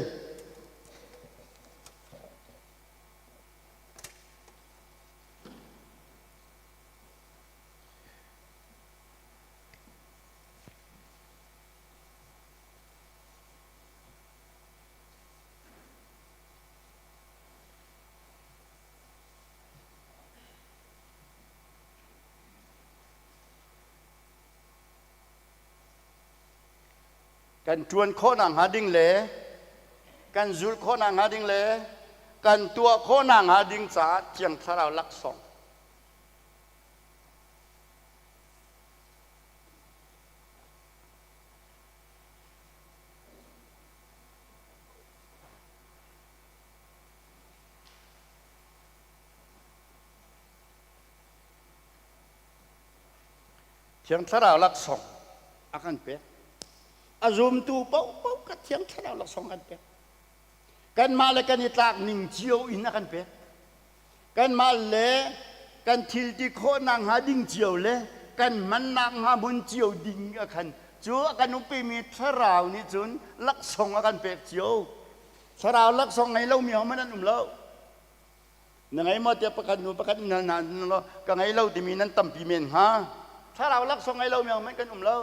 Kan ṭuan khawhnak hnga ding le kan zulh khawhnak hnga ding le kan tuah khawhnak hnga ding caah Thiang Thlarau laksawng Thiang Thlarau laksawng a kan pek. A zumtu paohpaoh ka Thiang Thlarau laksawng kan pek. Kanmah le kan i tlak ning cio in a kan pek. Kanmah le kan thil ti khawhnak hnga ding cio le kan hmannak hnga hmun cio ding a khan cu a kan umpimi Thlarau nih cun laksawng a kan pek cio. Thlarau laksawng ngei lomi hohmanh an um lo. Na ngei maw tiah pakhat hnu pakhat in hal hna law ka ngei lo timi nan tampi men hnga. Thlarau laksawng ngei lomi hohmanh kan um lo.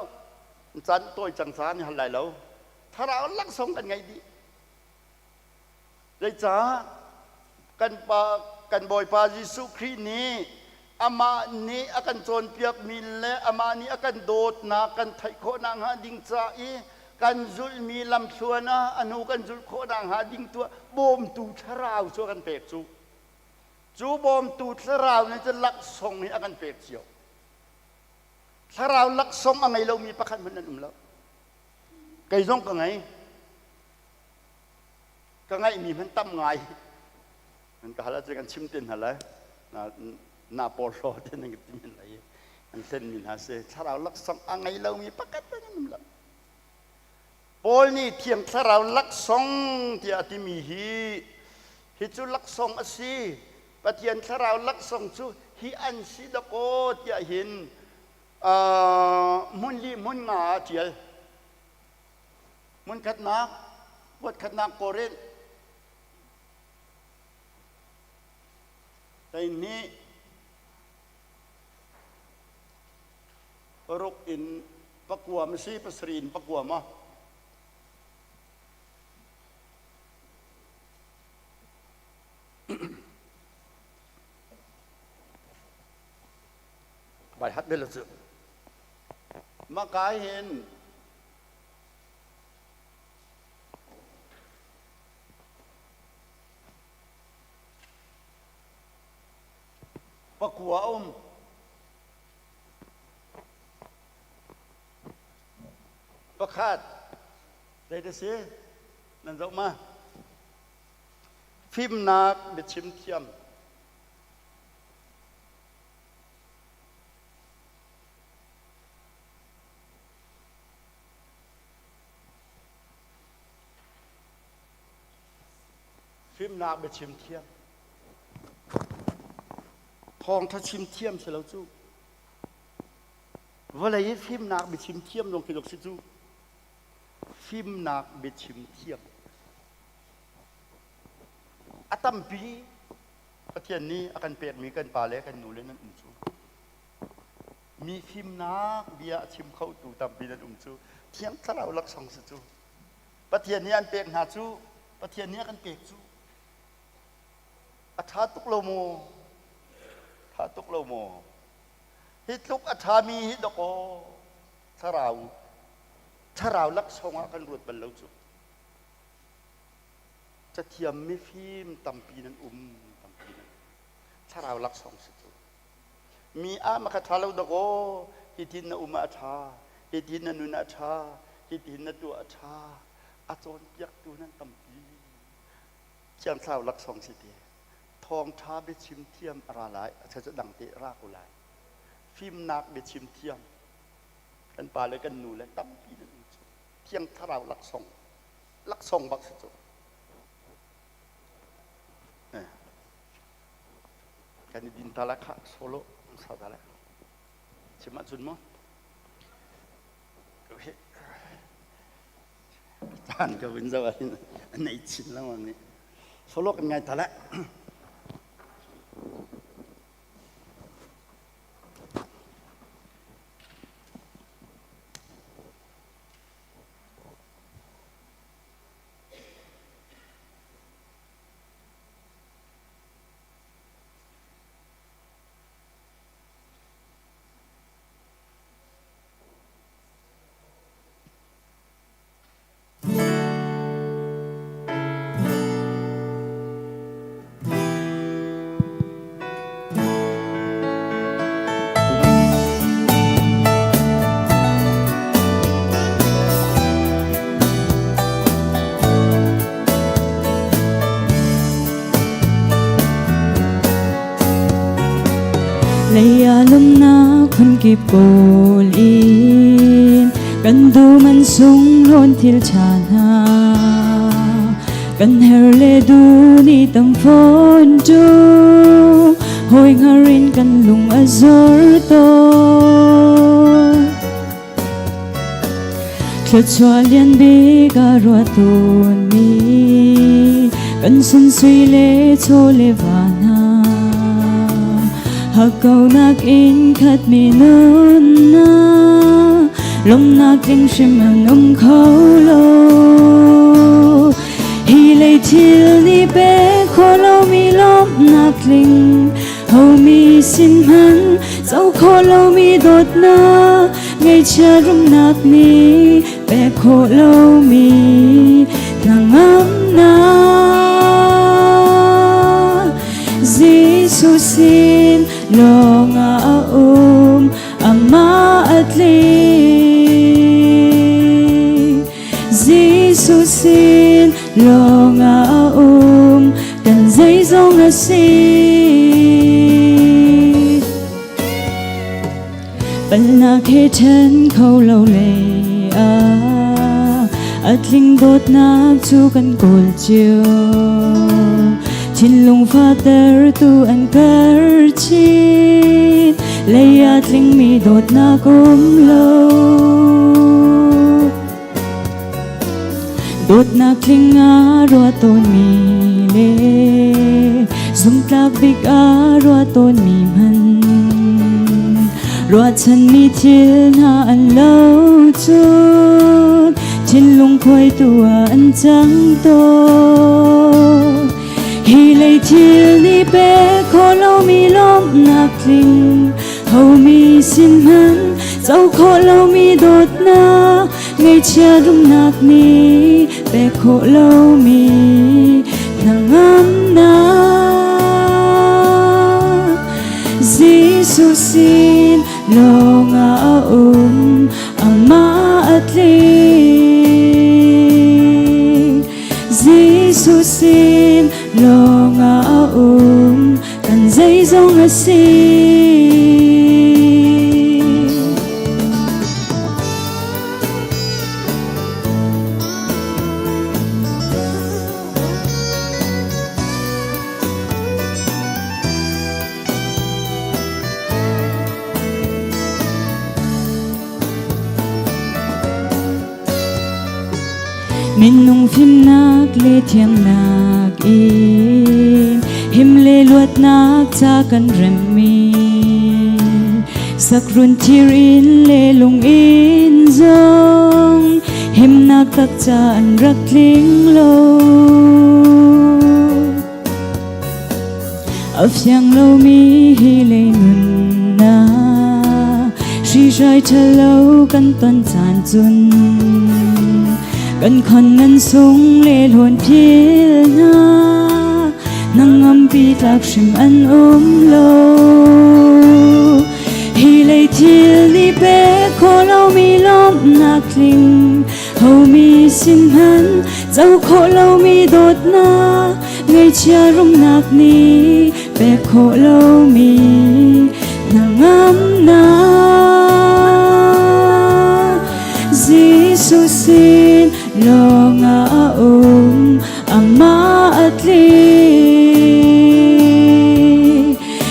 Caan tawi cang caan i hal lai lo. Thlarau laksawng kan ngei dih. Zeicah kan pa kan Bawipa Jesuh Khrih nih amah nih a kan cawnpiakmi le amah nih a kan dawtnak kan theih khawhnak hnga ding ca i kan zulhmi lamthluan ah a hnu kan zulh khawhnak hnga ding tuah bawmtu thlarau cu a kan pek cu. Cu bawmtu thlarau nih cun laksawng hi a kan pek cio. Thlarau laksawng a ngei lomi pakhat hmanh an um lo. Kei zong ka ngei. Ka ngeihmi hmanh tam ngai. Nan ka hal ahcun kan chim te hna lai. Na, na porhlaw te nan ka ti men lai. An hlenmi hna si. Thlarau laksawng a ngei lomi pakhat hmanh an um lo. Paul nih Thiang Thlarau laksawng tiah a timi hi hi cu laksawng a si. Pathian Thlarau laksawng cu hi an si dakaw tiah hin hmun li hmun nga ah a ṭial. Hmun khatnak, kuat khatnak Korinth 12 paruk in pakua ma si pasarih in pakua ma bai hat bel cu. Maka hin pakua um. Pakhat zei si nan zoh ma? Fimnak biachim thiam. Fimnak biachim thiam. Thawngṭha chim thiam si lo cu. Vawlei i fimnak biachim thiam zong khi si cu. Fimnak biachim thiam. A tampi Pathian nih a kan pekmi kan pa le kan nu le nan um cu. Mi fimnak bia a chim khotu tampi nan um cu. Thiang Thlarau laksawng si cu. Pathian nih an pek hna cu. Pathian nih a kan pek cu. A ṭha tuk lo maw? Ṭha tuk lo maw? Hi tluk a ṭhami hi dawkaw thlarau thlarau laksawng ah kan ruat bal lo cu. Cathiam mifim tampi nan um tampi nan thlarau laksawng si cu. Mi ah ma kha ṭha lo dawkaw hitin na um ah a ṭha, hitin na nun ah a ṭha, hitin na tuah a ṭha. A cawnpiaktu nan tampi. Thiang Thlarau laksawng si ti. Thawngṭha biachim thiam a ra lai, a cu dang te ra ko lai. Fimnak biachim thiam kan pa le kan nu le tampi nan um cu. Thiang Thlarau laksawng laksawng bak si cu. Kan i din ta la kha solo sa ta la. Chim ahcun maw? Caan ka vun zoh ahhin a nei chin lengmang nih. Solo kan ngai ta le. Lei ah lawmhnak phunkip kawl in kan dum an sung hlawn thil ṭha hna kan her le du ni tam fawn tu hawi hngar in kan lung a zor tawn Thluachuah lian bik a ruah tawnmi kan sunsui le chaw le va hna hakkaunak in khatmi nunnak lawmhnak tling hrim an um kho lo. Hi lei thil nih pe kho lomi lawmhnak tling homi sin hmanh co kho lomi dawtnak Ngaihchia rumnak nih pek khawh lomi hnangamnak Jesuh sin lawngah a um amah a tling Jesuh sin lawngah a um kan zeizong a si. Palnak he ṭhen kho lo lei ah a tling dawtnak cu kan kawl cio. Thinlung fatertu an kar chin, lei ah tlingmi dawtnak um lo. Dawtnak tling ah ruah tawnmi le zumtlak bik ah ruah tawnmi hman ruahchanmi thil hna an lo cun thinlung khuaitu ah an cang tawn. Hi lei thil nih pek khawh lomi lawmhnak tling homi sin hmanh Co khawh lomi dawtnak Ngaihchia rumnak nih pek khawh lomi hnangamnak. Jesuh sin lawngah a um, amah a tling. Jesuh sin lawngah a um, kan zeizong a si. Minung fimnak le thiamnak in him le luatnak ca kan remmi sakrun thir in le lung in zong himnak tak ca an rak tling lo. A fiang lomi hi lei nunnak hri-hrai ṭhalo kan ton caan cun kan khon ngan sung le hlawn phil hna hnangampi tlak hrim an um lo. Hi lei thil nih pek khawh lomi lawmhnak tling homi sin hmanh co khawh lomi dawtnak Ngaihchia rumnak nih pek khawh lomi hnangamnak. Jesuh sin lawngah a um, amah a tling.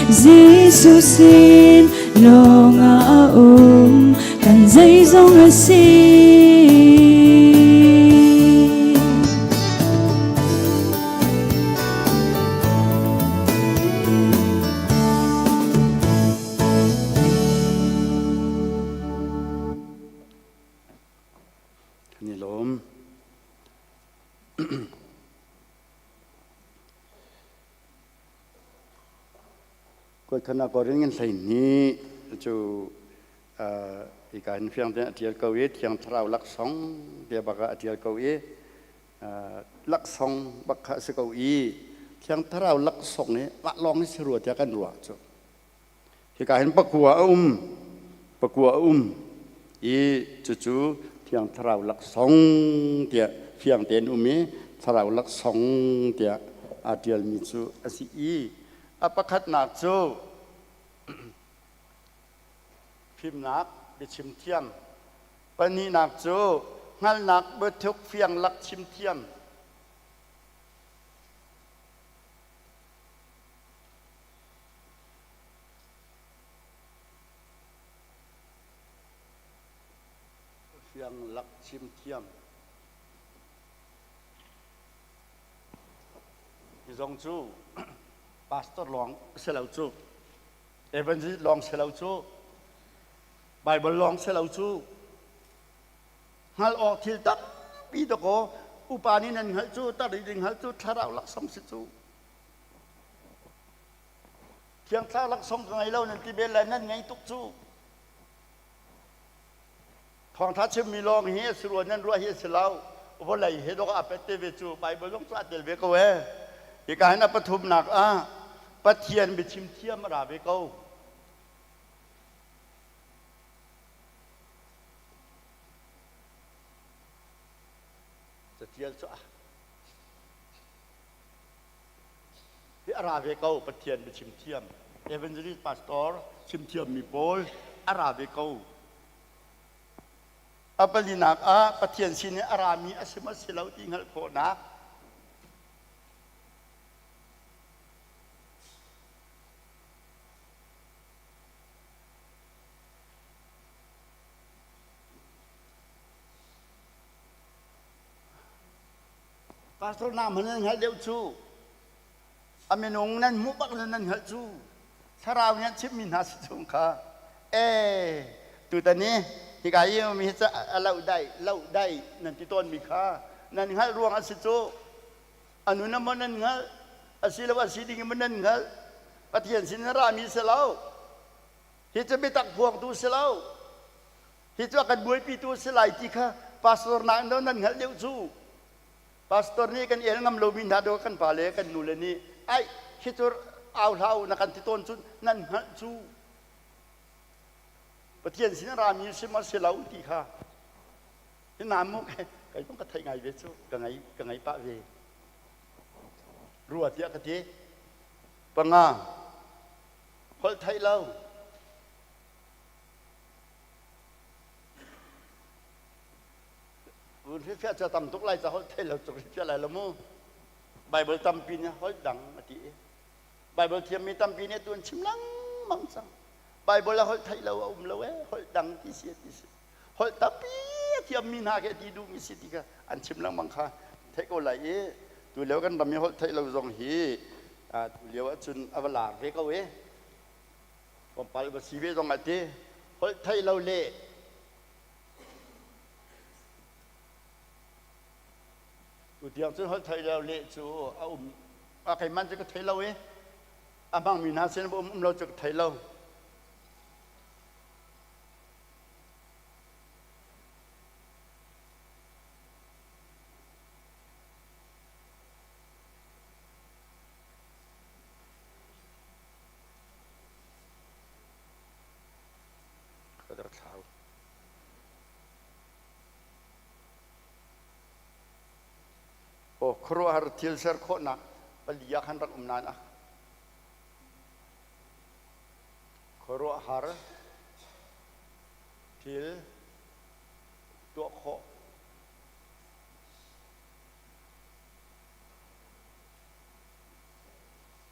Jesuh sin lawngah a um, kan zeizong a si. Kan i lawm. Koi khana korin ngan hlei ni cu ika hin fiang te a tial ko i thiang thlarau laksong bia bak ah a tial ko i laksong bak kha a si ko i thiang thlarau laksong hi mah lawng hi si rua tiah kan ruah cu hika hin pakua a um pakua a um i cucu thiang thlarau laksong tiah fiang tein um i thlarau laksong tiah aa ṭialmi cu a si i a pakhatnak cu fimnak biachim thiam Pahnihnak cu hngalhnak biathuk fiang lak chim thiam. Fiang lak chim thiam. Hi zong cu pastor lawng si lo cu evangelist lawng si lo cu Baibal lawng si lo cu hngalh awk thil tampi dakaw upa nih nan hngalh cu tar nih hngalh cu thlarau laksawng si cu thiang thlarau laksawng ka ngei lo nan ti bel lai nan ngei tuk cu thawngtha chimmi lawng hi a si rua nan ruah hi a si lo vawlei he dok a pet te ve cu Baibal zong cu a tel ve ko e hika hin a pathumnak ah Pathian biachim thiam a ra ve ko Catial cu a hi a ra ve ko Pathian biachim thiam evangelist pastor chim thiam mi pawl a ra ve ko a palinak ah Pathian sin i a rami a si maw si lo ti hngalh khawhnak Pastor na hman nan hngalh deuh cu a minung nan hmuh bak nan nan hngalh cu thlarau nih an chimhmi hna si chung kha e tutan i hika i mi hi a loh dai loh dai nan ti tawnmi kha nan hngalh ruang a si cu a nun a maw nan hngalh asiloah si ding in maw nan hngalh Pathian sin in rami si lo hi cu biatak phuangtu si lo. Hi cu a kan buaipitu a si lai ti kha pastor nakin do nan hngalh deuh cu. Pastor nih kan el ngam lomi hna do kan pale kan nule nih ai hi cu au hlah u na kan ti tawn cu nan hngalh cu. Pathian sin a rami si maw si lo ti kha. Hi na mu kai zong ka theih ngai ve cu ka ngai ka ngai pah ve. Rua tiah ka ti. Panga holh theih lo. Vun hrilhfiah cu a tam tuk lai ca holh thei lo cu hrilhfiah lai lo mu. Bible tampi nih holh dang a ti i Bible thiammi tampi nih tu an chim lengmang cang. Bible ah holh theih lo a um lo ee holh dang ti si ti si. Holh tampi a thiammi hna khi a ti duhmi si ti kha an chim lengmang kha theih ko lai i tu lio kan ram i holh theih lo zong hi tu lio ahcun a va lar ve ko i Tlawmpal va si ve zong ah ti holh theih lo le tu tiang cun holh theih lo le cu a um a keimah cu ka thei lo i a hmangmi hna sin um um lo cu ka thei lo. Ka rak thlau. Aw khuaruahhar thil ser khawhnak pali ah khan rak um nain ah khuaruahhar thil tuah khawh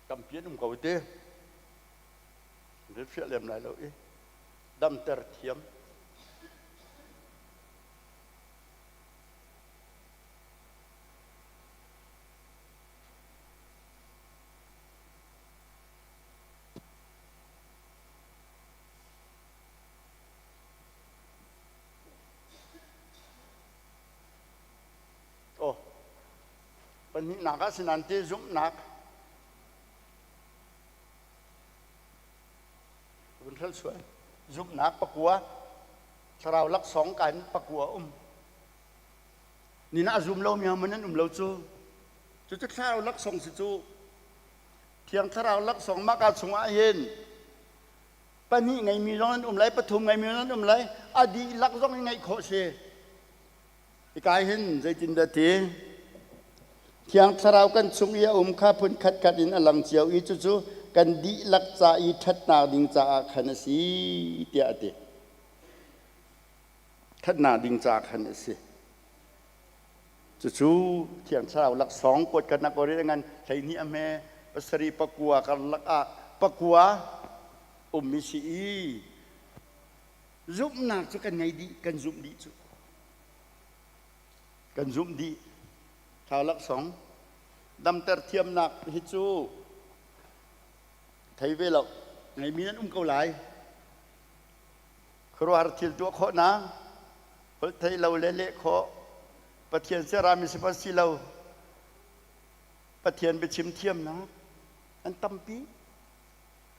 Tampi an um ko te. Rilhfiah lem lai lo i damter thiam. Oh, Pahnihnak ah sinan ti zumhnak vun hrel sual zumhnak pakua thlarau laksawng kan pakua um ni na zum lo mi man an um lo cu cu cu thlarau laksawng si cu thiang thlarau laksawng mah ka chungah hin pahnih ngeimi zong an um lai pathum ngeimi zong an um lai a dihlak zong in ngeih khawh si Hika hin zeitindah ti? Thiang Thlarau kan chung i a um kha phun khatkhat in a lang cio i cucu kan dihlak ca i ṭhatnak ding caah khan a si tiah a ti. Ṭhatnak ding caah khan a si. Cucu Thiang Thlarau laksawng kuat kan nak ori ngan 12 a hme pasarih pakua karlak ah pakua ummi si i Zumhnak cu kan ngei dih, kan zumh dih cu. Kan zumh dih. Thlau laksawng. Damter thiamnak hi cu thei ve lo. Ngeimi nan um ko lai. Khuaruahhar thil tuah khawhnak, holh thei lo le leh khawh, Pathian serami si si lo, Pathian biachim thiamnak an tampi.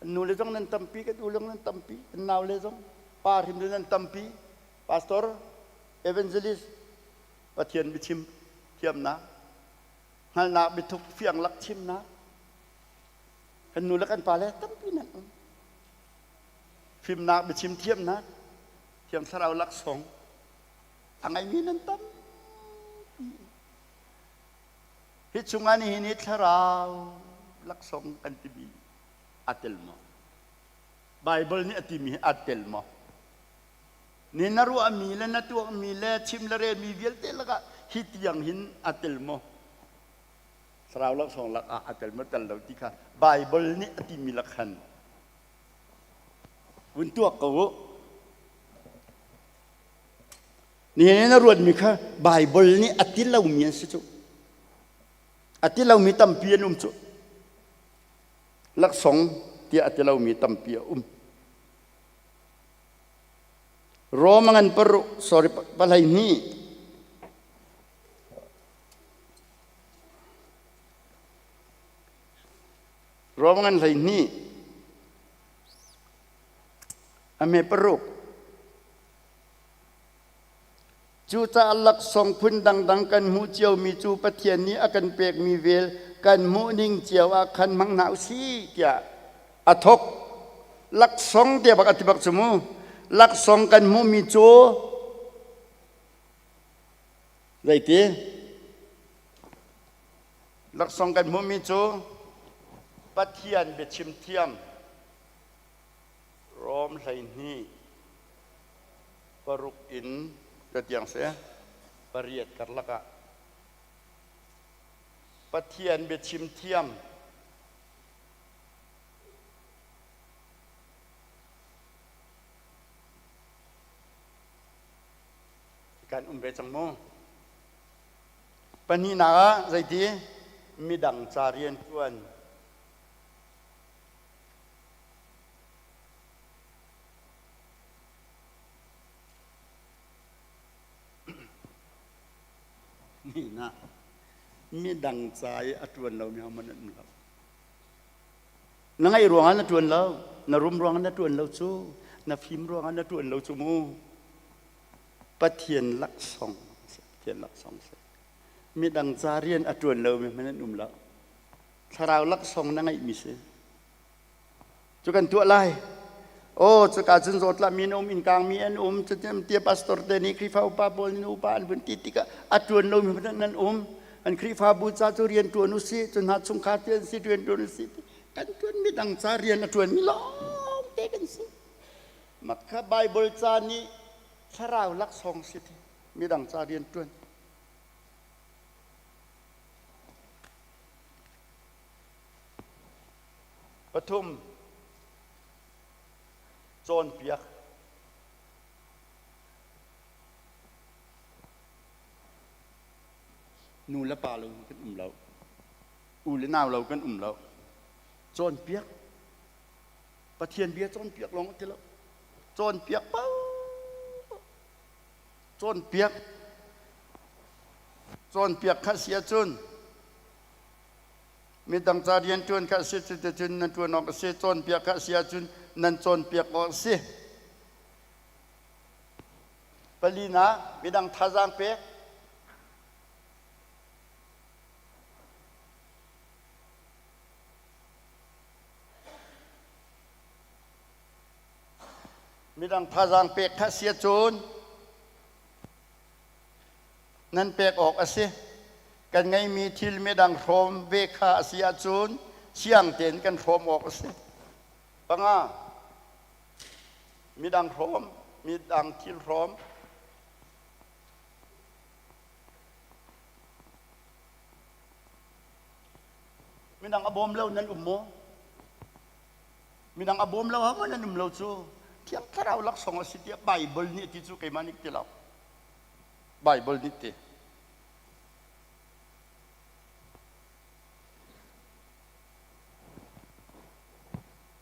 An nu le zong nan tampi, kan u zong nan tampi, an nau le zong, pa hrim le nan tampi. Pastor, evangelist, Pathian biachim thiamnak, hngalhnak biathuk fiang lak chimnak, kan nu le kan pa le tampi nan um. Fimnak biachim thiamnak, Thiang Thlarau laksawng a ngeimi nan tampi. Hi chungah nihin hi thlarau laksawng kan timi aa tel maw? Baibal nih a timi hi aa tel maw? Ni na ruahmi le na tuakmi le chim le relmi vialte lakah hi tiang hin aa tel maw? Thlarau laksawng lakah aa tel maw tel lo ti kha Baibal nih a timi lak khan vun tuak ko u. Nihin na ruatmi kha Baibal nih a ti lomi an si cu. A ti lomi tampi an um cu. Laksawng tiah a ti lomi tampi a um. Rom ngan paruk sorry palai hnih Rom ngan 12 a me paruk. Cucaah laksawng phun dangdang kan hmuh ciomi cu Pathian nih a kan pekmi vel kan hmuhning cio ah khan hmang hna u sih tiah a thawk. Laksawng tiah bak a ti bak cu mu. Laksawng kan hmuhmi cu zeiti? Laksawng kan hmuhmi cu Pathian biachim thiam Rom 12 paruk in ka tiang si pariat karlak ah Pathian biachim thiam kan um ve cang mu. Pahnihnak ah zeiti midang ca rian ṭuan. Nihnak midang ca i a ṭuan lomi hohmanh an um lo. Na ngaih ruangah na ṭuan lo, na rum ruangah na ṭuan lo cu, na fim ruangah na ṭuan lo cu mu. Pathian laksawng Pathian laksawng si. Midang ca rian a ṭuan lomi hmanh an um lo. Thlarau laksawng na ngeihmi si. Cu kan tuah lai. Oh, cuka cun zawtlah mi an um, innkang mi an um, cutin tia pastor te nih Khrihfa upa pawl nih upa an vun ti tikah a ṭuan lomi hmanh an um. An Khrihfabu ca cu rian ṭuan u sih, cu hna chungkhar te an si rian ṭuan u sih. Kan ṭuan mi dang ca rian a ṭuan mi lawng te kan si. Makha Bible ca nih thlarau laksawng si ti midang ca rian ṭuan. Pathum, cawnpiak. Nu le pa lo kan um lo. U le nau lo kan um lo. Cawnpiak. Pathian bia cawnpiak lawng ti lo. Cawnpiak paoh. Cawnpiak. Cawnpiak kha si ahcun midang ca rian ṭuan kha a si cuticun nan ṭuan awk a si cawnpiak kha a si ahcun nan cawnpiak awk a si palinak midang thazaang pek midang thazaang pek kha a si ahcun nan pek awk a si. Kan ngeihmi thil midang hrawm ve kha a si ahcun siang tein kan hrawm awk a si. Panga, midang hrawm, midang thil hrawm. Midang a bawm lo nan um maw? Midang a bawm lo ha maw nan um lo cu? Thiang Thlarau laksawng a si tiah Baibal nih a ti cu keimah nih ti lo. Baibal nih ti.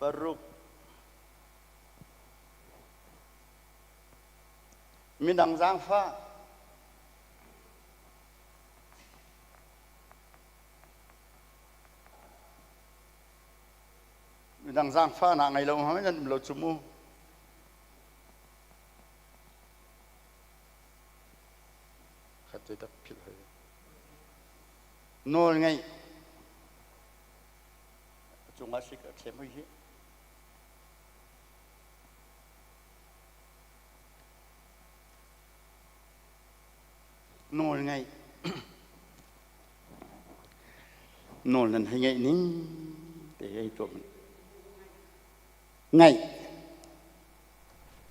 Paruk. Midang zaangfah. Midang zaangfahnak ngei lo hmanh nan um lo cu mu. Khat te tak philh hoi. Nawl ngeih. A cungah sik a thlem hoi hi. Nawl ngeih. Nawl nan hei ngeih ning te hei tuah Ngaih.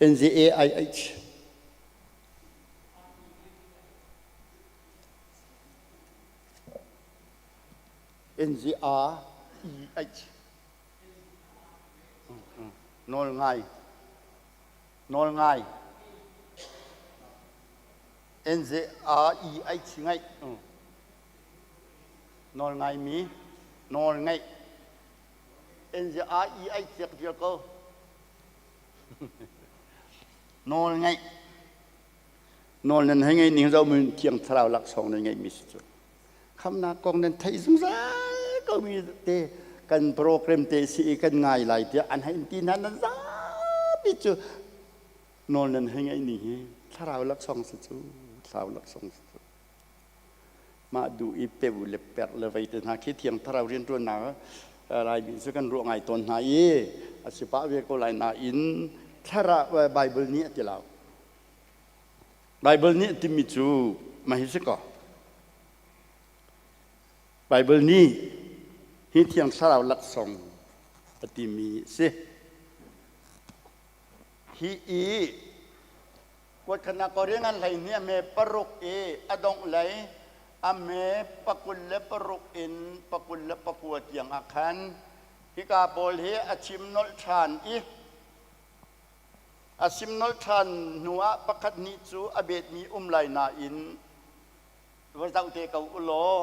N-Z-A-I-H. N-Z-A-E-H. Nawl ngai. Nawl ngai. N-Z-A-E-H ngaih. Nawl ngaimi. Nawl ngaih. N-Z-A-E-H tiah ka tial ko. Nawl ngaih. Nawl nan hei ngeih ning zoh mun Thiang Thlarau laksawng nan ngeihmi si cu. Khamnak kong nan theih zungzal komi te kan program te si i kan ngai lai tiah an hei ti hna nan zapi cu nawl nan hei ngeih ni hi thlarau laksawng si cu. Thlarau laksawng cu. Mah duh i peu le perh le vei te hna khi Thiang Thlarau rianṭuannak Laimi cu kan ruah ngai tawn hna i a si pah ve ko lai nain thlarau Baibal nih a ti lo. Baibal nih a timi cu mah hi si kaw Baibal nih hi Thiang Thlarau laksawng a timi a si. Hi i kuatkhatnak Korin an hlei hnih a hme paruk i a dongh lei a hme pakul le paruk in pakul le pakua tiang ah khan hika pawl hi a chim nolh ṭhan i a sim nolh ṭhan hnu ah pakhat hnih cu a betmi um lai nain va zoh te ko u law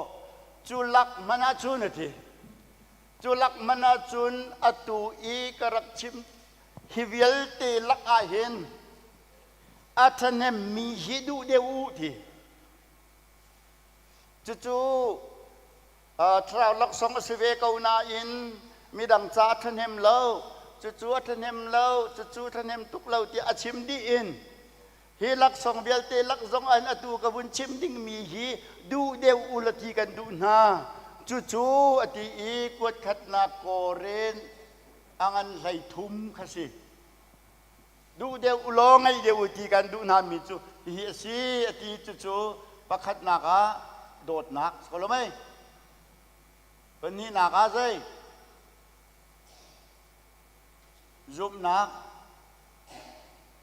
cu lak hmanh ah cun a ti cu lak hmanh ah cun atu i ka rak chim hi vialte lak ah hin a ṭhahnemmi hi duh deuh u ti cucu thlarau laksawng a si ve ko nain midang ca a ṭhahnem lo cucu a ṭhahnem lo cucu ṭhahnem tuk lo tiah a chim dih in Hi laksawng vialte lak zong ah atu ka vun chim dingmi hi duh deuh u la ti kan duh hna. Cucu a ti i kuatkhatnak kawrin a ngan hlei thum kha si. Duh deuh u law ngei deuh u ti kan duh hna mi cu hihi a si a ti cucu pakhatnak ah dawtnak si ko lo mei? Pahnihnak ah zei? Zumhnak.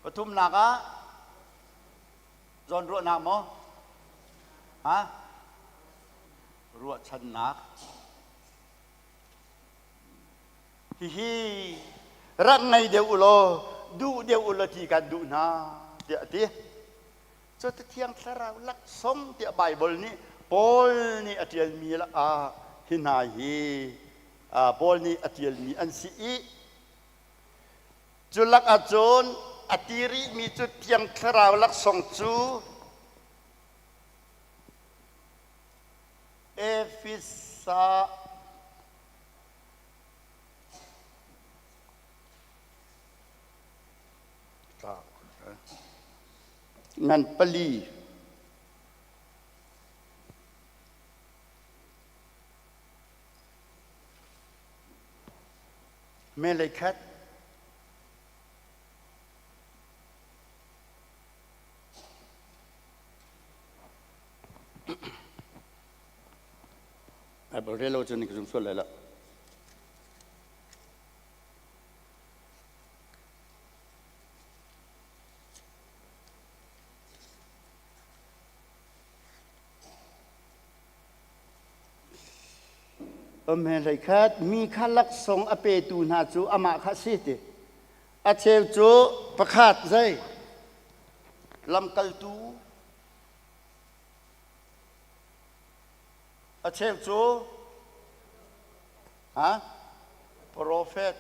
Pathumnak ah zawnruahnak maw? Ha? Ruahchannak. Hihi rak ngei deuh u law duh deuh u law ti kan duh hna tiah a ti. Cu Thiang Thlarau laksawng tiah Baibal nih Paul nih a ṭialmi ah hi hna hi Paul nih a ṭialmi an si i Cu lakah cun a ti rihmi cu Thiang Thlarau laksawng cu Efesa ngan pali Melei khat. Bible rel lo cun ka zum sual lai lo. Hleikhat mi kha laksawng a petu hna cu amah kha a si ti. A cheu cu pakhat zei lamkaltu, a cheu cu ha profet,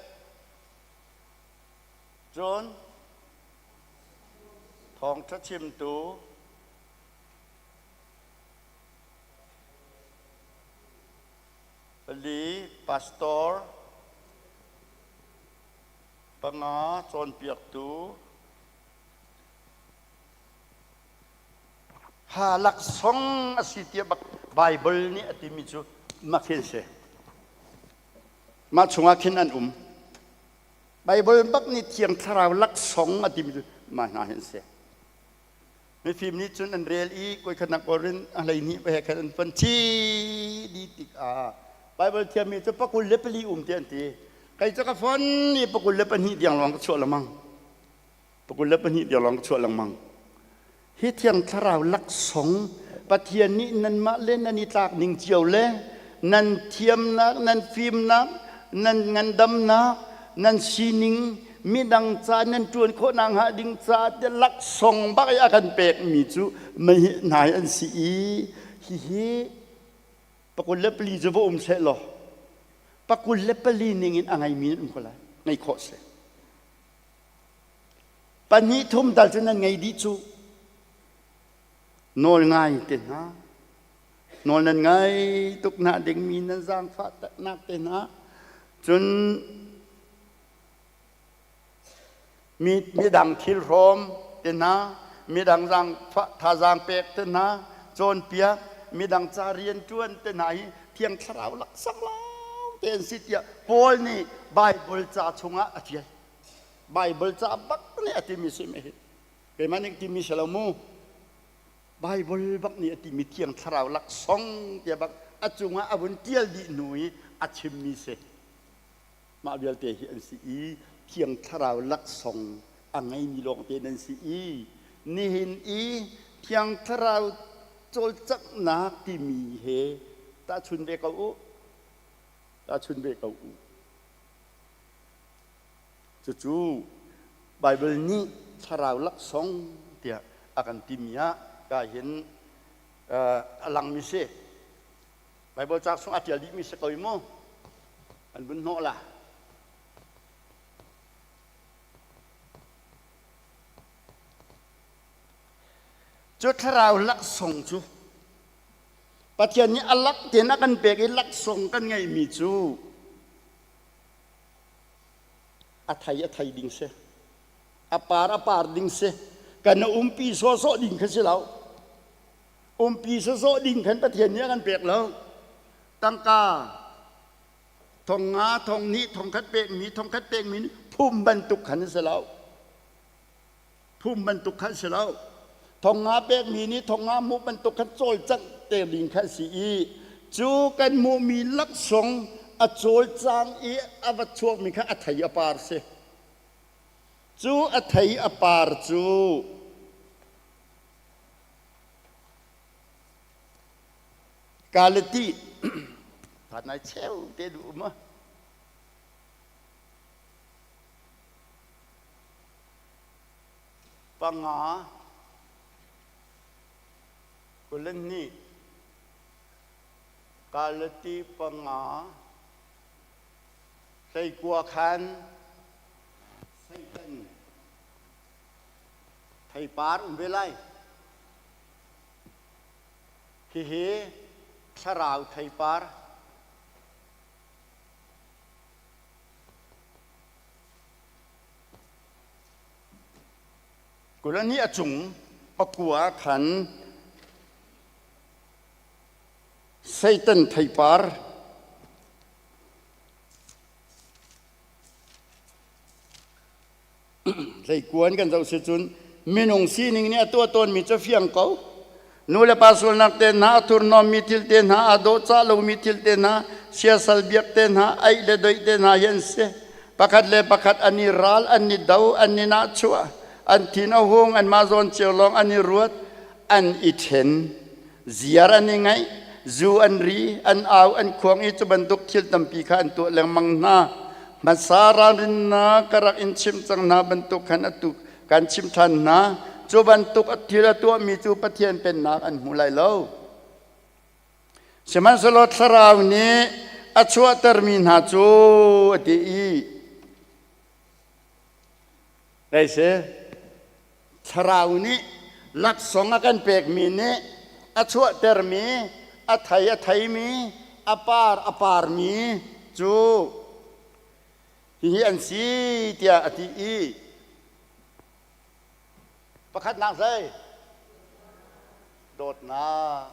cun thawngṭha chimtu, Pali pastor, panga cawnpiaktu, ha laksawng a si tiah bak Bible nih a timi cu mak hin si. Mah chungah khin an um. Bible bak nih Thiang Thlarau laksawng a timi cu mah hna hin si. Mifim nih cun an rel i kawikhatnak Korin a hleihnih he khan an fon chi di tikah Bible thiammi cu pakul le pali um ti an ti. Kei cu ka fon i pakul le pahnih tiang lawng ka chuah lengmang. Pakul le pahnih tiang lawng ka chuah lengmang. Hi thiang thlarau laksawng Pathian nih nanmah le nan i tlak ning cio le nan thiamnak, nan fimnak, nan ngandamnak, nan sining midang ca nan ṭuan khawh nak hnga ding ca te laksawng bak i a kan pekmi cu mei hna hi an si i hihi pakul le pali cu va um seh law pakul le pali ning in a ngeimi nan um ko lai ngei khawh si pahnih thum tal cu nan ngei dih cu nawl ngai te hna nawl nan ngai tuk hna dingmi nan zaangfah nak te hna cun mi midang thil hrawm te hna. midang zaangfah thazaang pek te hna, cawnpiak, midang ca rianṭuan te hna hi Thiang Thlarau laksawng lawng te an si tiah Paul nih Baibal ca chungah a ṭial. Baibal ca bak nih a timi si hi. Keimah nih timi si lo mu. Baibal bak nih a timi Thiang Thlarau laksawng tiah bak a cungah a vun ṭial dih hnu i a chimmi si. Mah vialte hi an si i Thiang Thlarau laksawng a ngeimi lawngte nan si i nihin i Thiang Thlarau cawlcanghnak timi he tahchun ve ko u. Tahchun ve ko u. Cucu Baibal nih Thlarau laksawng tiah a kan timi ah ka hin a langmi si. Baibal ca chung a ṭial dihmi si ko i mu. An vun hnawh la. Cu thlarau laksawng cu Pathian nih a lak tein a kan pek i laksawng kan ngeihmi cu a thei a thei ding si. A par a par ding si. Kan umpi sawhsawh ding kha si lo. Umpi sawsawh ding khan Pathian nih a kan pek lo. Tangka thong nga, thong hnih, thong khat pekmi, thong khat pekmi phum bantuk khan a si lo. Phum bantuk khan si lo. Thong nga pekmi nih thong nga hmuh bantuk khan cawlcangh te ding khan si i cu kan hmuhmi laksawng a cawlcang i a va chuakmi kha a thei a par si. Cu a thei a par cu Kalati nai cheu te duh ma panga kulani kalati panga hleikua khan Satan Theipar um ve lai. Hihi thlarau theipar. Kulani a cung pakua khan Satan theipar Hleikuan kan zoh si cun minung sining nih a tuah tawnmi cu fiang ko. Nu le pa sualnak te hna, a thurhnawmmi thil te hna, aa dawhcah lomi thil te hna, siasal biak te hna, aih le doih te hna hi an si. Pakhat le pakhat an i ral, an i do, an i nahchuah, an thin a hung, anmah zawn cio lawng an i ruat, an i ṭhen, ziar an i ngaih, zu an ri, an au, an khuang i cu bantuk thil tampi kha an tuah lengmang hna. Hmasa ralrinnak ka rak in chimh cang hna bantuk khan atu kan chimh ṭhan hna. Cu bantuk thil a tuahmi cu Pathian pennak an hmu lai lo. Sihmanhsehlaw Thlarau nih a chuahtermi hna cu a ti i, Zei si? Thlarau nih laksawng a kan pekmi nih a chuahtermi, a thei a theimi, a par a parmi cu hihi an si tiah a ti i pakhatnak zei? Dawtnak.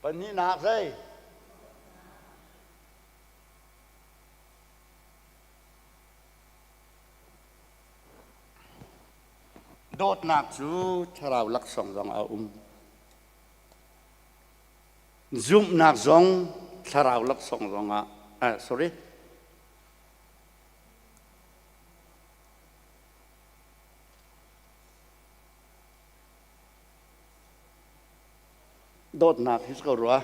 Pahnihnak zei? Dawtnak cu thlarau laksawng zong a um. Zumhnak zong thlarau laksawng zong ah sorry. Dawtnak hi ko rua.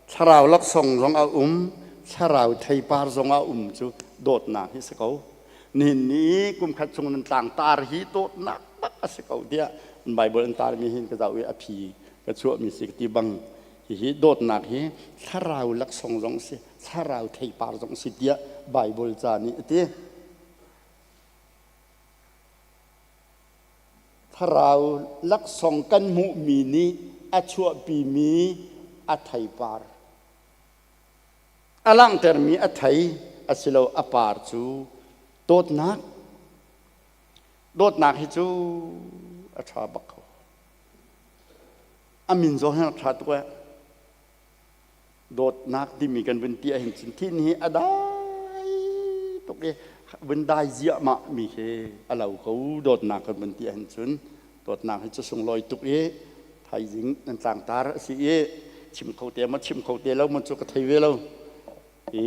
Thlarau laksawng zong a um, thlarau theipar zong a um cu dawtnak hi si ko. Nihin ni kum khat chung nan tlangtar hi dawtnak bak a si ko tiah Bible an tarmi hin ka zoh i a phi ka chuahmi si ka ti bang hihi dawtnak hi thlarau laksawng zong si, thlarau theipar zong si tiah Bible ca nih a ti. Thlarau laksawng kan hmuhmi nih a chuahpimi a theipar a langhtermi a thei asilo a par cu Dawtnak dawtnak hi cu a ṭha bak ko. A min zong hi a ṭha tuk eh. Dawtnak timi kan vun ti ahhin cun thin hi a dai tuk i vun dai ziahmah mi khi a lo ko dawtnak kan vun ti ahhin cun dawtnak hi cu sunglawi tuk i thaizing nan tlangtar a si i chim kho te maw chim kho te lo maw cu ka thei ve lo i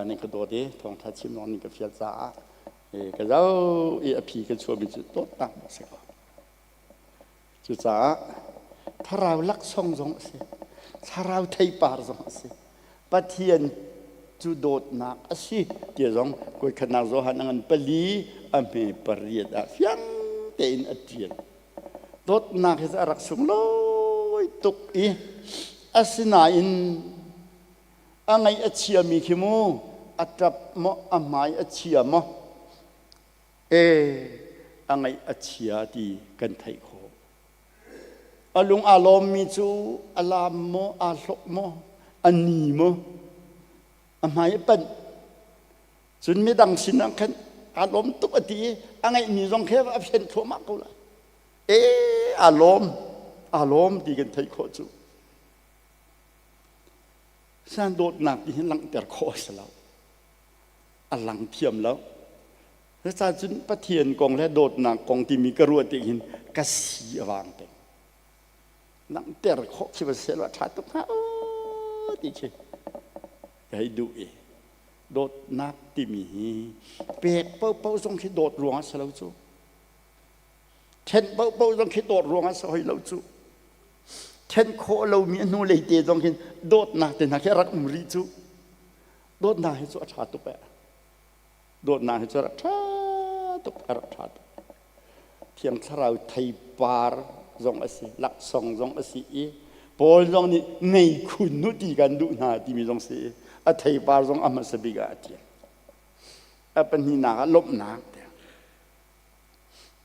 nan ka dawt i thawngṭha chim lawng ning ka fial caah ka zoh i a phi kan chuahmi cu dawtnak a si ko. Cucaah thlarau laksawng zong a si. Thlarau theipar zong a si. Pathian cu dawtnak a si ti zong kuaikhatnak Johan a ngan pali a hme pariat ah fiang tein a ṭial. Dawtnak hi a rak sunglawi tuk i asinain a ngaih a chiami khi mu a ṭap maw a hmai a chia maw e a ngaih a chia ti kan theih khawh. A lung aa lawmmi cu a laam maw, aa hlok maw, a ni maw, a hmai a panh. Cun midang sinah khan aa lawm tuk a ti i a ngeihmi zong khi a fenh thluahmah ko lai. E aa lawm, aa lawm ti kan theih khawh cu. San dawtnak ti hin langhter khawh a si lo. A lang thiam lo. Cucaah cun Pathian kong le dawtnak kong timi ka ruah tik hin ka si a vang peng. Langhter khawh khi va seh law ṭha tuk hnga aw ti khi ka hei duh i dawtnak timi hi pek paohpaoh zong khi dawt ruang a si lo cu. Ṭhen paohpaoh zong khi dawt ruang a si hoi lo cu. Ṭhen khawh lomi a hnu lei te zong hin dawtnak te hna khi a rak um rih cu. Dawtnak hi cu a ṭha tuk eh. Dawtnak hi cu a rak ṭha tuk, a rak ṭha tuk. Thiang Thlarau theipar zong a si, laksawng zong a si i Paul zong nih ngei khun nu ti kan duh hna timi zong si i a theipar zong a hmasa bik ah a ṭial. A pahnihnak ah lawmhnak tiah.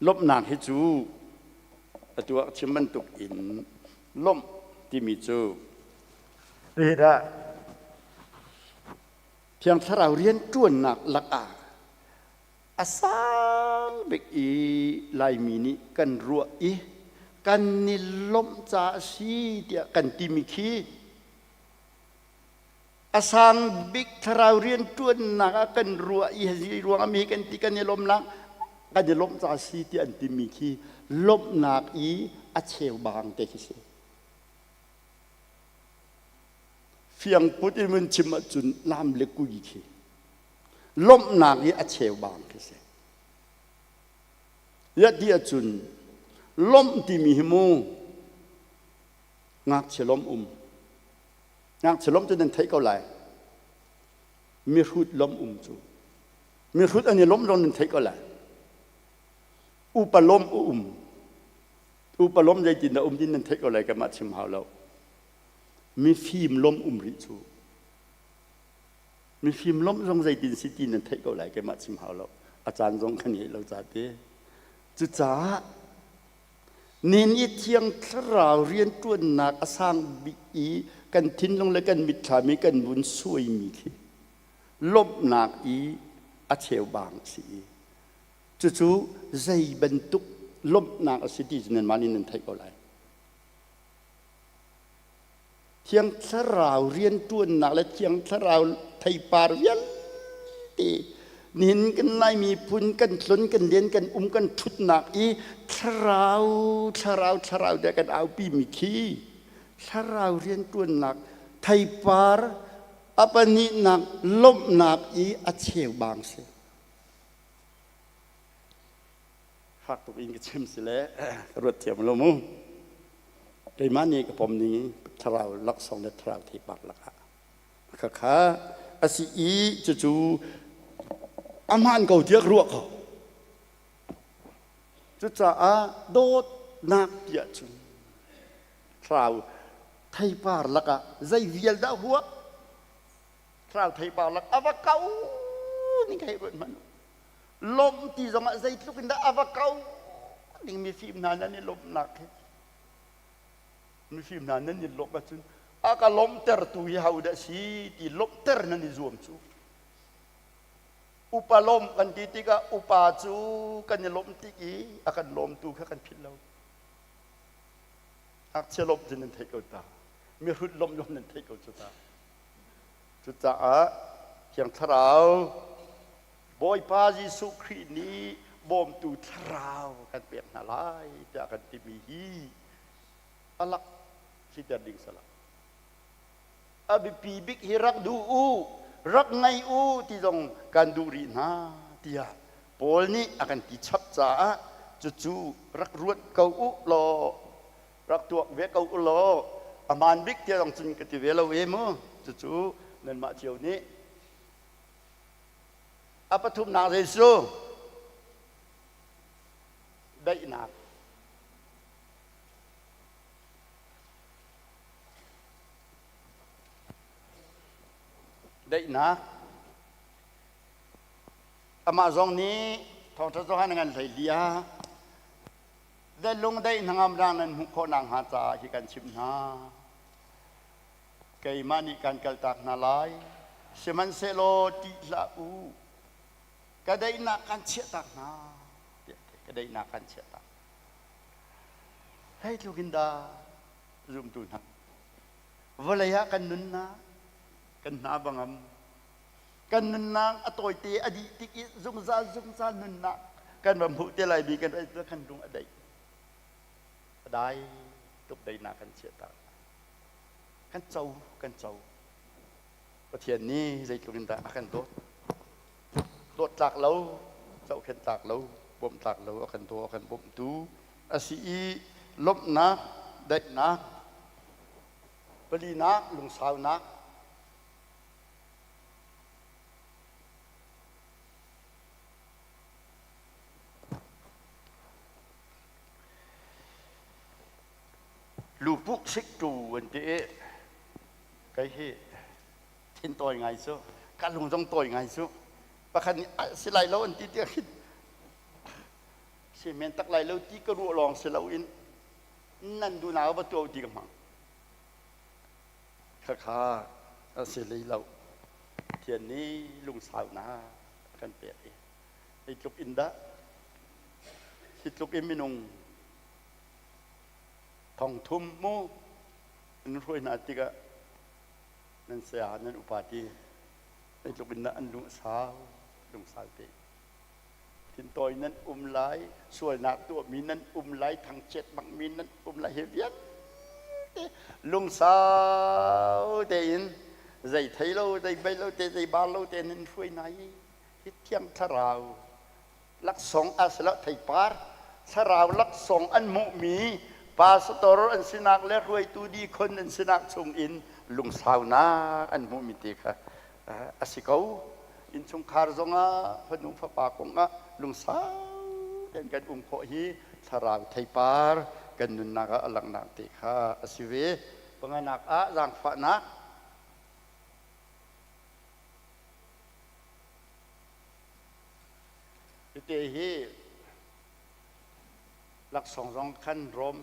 Lawmhnak hi cu atu ah chim bantuk in lawmh timi cu zeidah Thiang Thlarau rianṭuannak lakah a sang bik i Laimi nih kan ruah i kan i lawmh caah a si tiah kan timi khi a sang bik thlarau rianṭuannak ah kan ruah i hi ruangah mi kan ti kan i lawmnak kan i lawmh caah a si tiah an timi khi lawmhnak i a cheubang te khi si. Fiangput in vun chim ahcun lam le kui khi lawmhnak i a cheubang khi si. Ya ti ahcun lawmh timi hi mu ngakchia lawmh um. Ngakchia lawmh cu nan theih ko lai. Mihrut lawmh um cu. Mihrut an i lawmh zong nan theih ko lai. Upa lawmh a um. Upa lawmh zeitin dah um tin nan theih ko lai kanmah chim hau lo. Mifim lawmh um rih cu. Mifim lawmh zong zeitin si ti nan theih ko lai keimah chim hau lo. A caan zong kan ngei lo ca te. Cucaah nin i thiang thlarau rianṭuannak a sang bik i kan thinlung le kan mitthlam i kan vun suaimi khi lawmhnak i a cheubang a si i cucu zei bantuk lawmhnak a si ti cu nanmah nih nan theih ko lai. Thiang Thlarau rianṭuannak le Thiang Thlarau theipar vialte nihin kan Lai miphun kan tlun kan len kan um kan ṭhutnak i thlarau thlarau thlarau tiah kan aupi mi khi thlarau rianṭuannak theipar a pahnihnak lawmhnak i a cheubang si. Fak tuk in ka chim si le ka ruat thiam lo mu. Keimah nih ka pom ning i thlarau laksawng le thlarau theipar lakah khakha a si i cucu a hmaan ko tiah ka ruah ko. Cucaah dawtnak tiah cun thlarau theipar lakah zei vial dah huah thlarau theipar lak a va kau ning ka hei ruat hmanh lawmh ti zongah zeitluk in dah a va kau ding mifim hna nan i lawmhnak hi mifim hna nan i lawmh ahcun a ka lawmhtertu hi ho dah si ti lawmhter nan i zuam cu. Upa lawmh kan ti tikah upa cu kan i lawmh tik i a kan lawmtu kha kan philh lo. Ngakchia lawmh cu nan theih ko ta. Mihrut lawmh zong nan theih ko cu ta. Cucaah Thiang Thlarau Bawipa Jesuh Khrih nih bawmtu thlarau kan pek hna lai tiah kan timi hi a lak siter ding salah. A biapi bik hi rak duh u, rak ngei u ti zong kan duh rih hna tiah Paul nih a kan ti chap caah cucu rak ruat ko u law rak tuak ve ko u law amaan bik tiah zong cun ka ti ve lo e mu cucu nanmah cio nih a pathumnak Jesuh daihnak Daihnak. Amah zong nih thawngṭha Johan ngan hlei lia de lung daih hnangamnak nan hmuh khawh nakhnga caah hi kan chimh hna. Keimah nih kan kaltak hna lai. Sihmanhsehlaw ṭih hlah u. Ka daihnak kan chiahtak hna. Tiah ka daihnak kan chiahtak. Hei tluk in dah zumtu hna vawlei ah kan nunnak kan hna bangam kan nunnak a tawite a dih tik i zungzal zungzal nunnak kan va hmuh te lai mi kan kan lung a daih a dai tuk daihnak kan chiah ta kan co kan co Pathian nih zeitluk in dah a kan dawt dawt tlak lo zohkhenh tlak lo bawmh tlak lo a kan daw a kan bawmhtu a si i lawmhnak daihnak palinak lungsaunak lupuk siktu an ti i kei hi thin tawi ngai cu ka lung zong tawi ngai cu pakhat nih a si lai lo an ti tiah khin si men tak lai lo ti ka ruah lawng si loin nan duhnak va tuah ti ka hmang khakha a si lei lo Pathian nih lungsaunak a kan pek i hi tluk in dah hi tluk in minung thong thum mu nan hruai hna tikah nan saya nan upa ti zeitluk in dah an lung a sau lungsau te thintawi nan um lai sualnak tuahmi nan um lai thangchiat bangmi nan um lai hi vialte lungsau tein zei thei lo zei bei lo te zei bar lo te nan hruai hna hi hi thiang thlarau laksawng a si lo theipar thlarau laksawng an hmuhmi pastor an sinak le hruaitu dikhon an sinak chungin lungsaunak an hmuhmi te kha a si ko innchungkhar zongah fanu fapa kongah lungsau tein kan um khawh hi thlarau theipar kan nunnak ah a langhnak te kha a si ve panganak ah zaangfahnak Tete hi laksawng zong khan Rom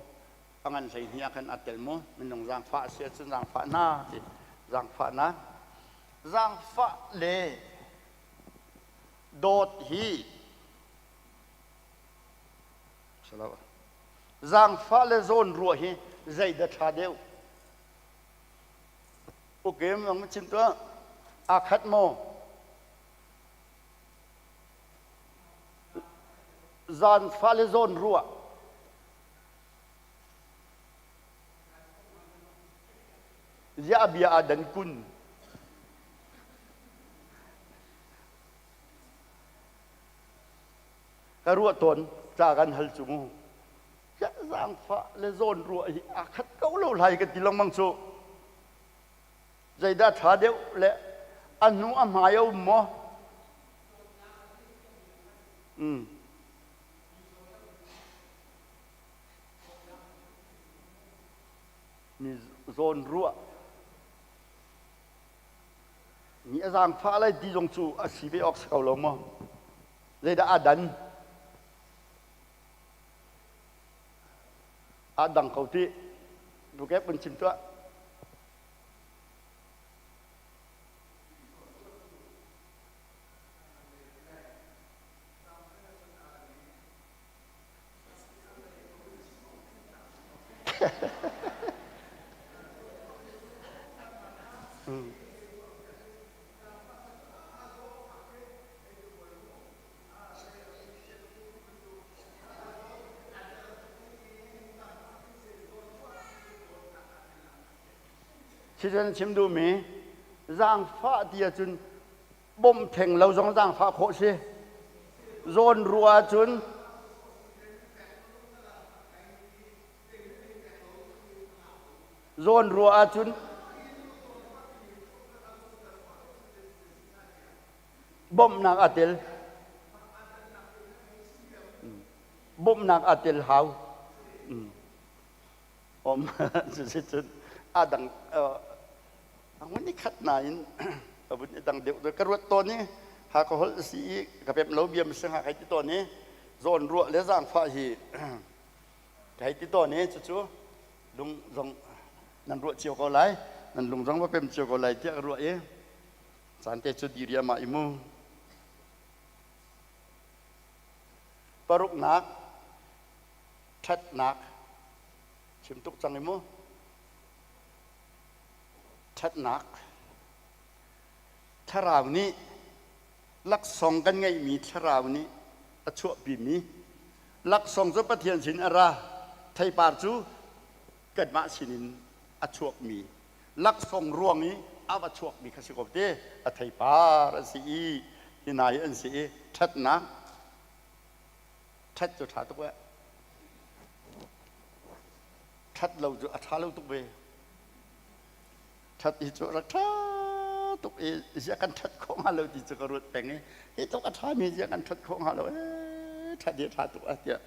a ngan 12 ah khan aa tel mu minung zaangfah a si ahcun zaangfah hna ti zaangfahnak zaangfah le dawt hi zaangfah le zawn ruah hi zeidah ṭha deuh ukem nang chim tuah aa khat maw Zan fale zawn ruah. Ziah bia ah dan kun. Ka ruah tawn ca kan hal cu mu. Ziah zaangfah le zawn ruah hi aa khat ko lo lai ka ti lengmang cu. Zeidah ṭha deuh le a hnu a hmai a um maw? Mm. Mi zawn ruah. Mi a zaangfah lai ti zong cu a si ve awk si ko lo maw? Zeidah aa dan? Aa dang ko ti. Bukep un chim tuah. Cucu chim duhmi zaangfah ti ahcun bawmh theng lo zong zaangfah khawh si. Zawn ruah ahcun zawn ruah ahcun bawmhnak aa tel. Bawmhnak aa tel hau. Om cuticun a dang a ngun i khat nain a vun i dang deuh ka ruat tawn i ha ka holh si i ka pemh lo biam si hnga kai ti tawn i zawn ruah le zaangfah hi ka hei ti tawn i cucu lung zong nan ruah cio ko lai nan lung zong va pem cio ko lai tiah ka ruah i caan te cu diriam ah i mu paruknak ṭhatnak chim tuk cang i mu ṭhatnak thlarau nih laksawng kan ngeihmi thlarau nih a chuahpimi laksawng cu Pathian sin a ra theipar cu kanmah sinin a chuakmi laksawng ruang i a va chuakmi kha si ko te a theipar an si i hi hna hi an si i ṭhatnak Ṭhat cu ṭha tuk eh. Ṭhat lo cu a ṭha lo tuk ve. Ṭhat hi cu rak ṭha tuk i ziah kan ṭhat khawh hnga lo ti cu ka ruat peng i hi tluk a ṭhami ziah kan ṭhat khawh hnga lo ee ṭhat hi a ṭha tuk ah tiah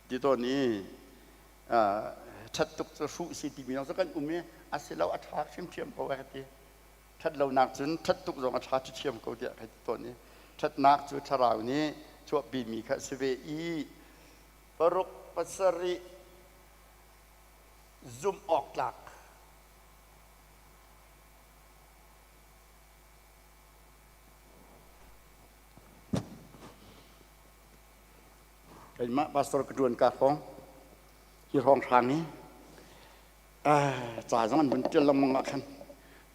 ti tawn i ṭhat tuk cu hruh si timi zong cu kan um i a si lo a ṭha hrimhrim ko eh ka ti. Ṭhatlonak cun ṭhat tuk zong a ṭha ṭhiam ko tiah ka ti tawn i ṭhatnak cu thlarau nih chuahpimi kha a si ve i paruk pasarih zumh awk tlak keimah pastor ka ṭuan ka hrawng hi hrawng hrang hi Ca zong an vun ṭial lengmang ah khan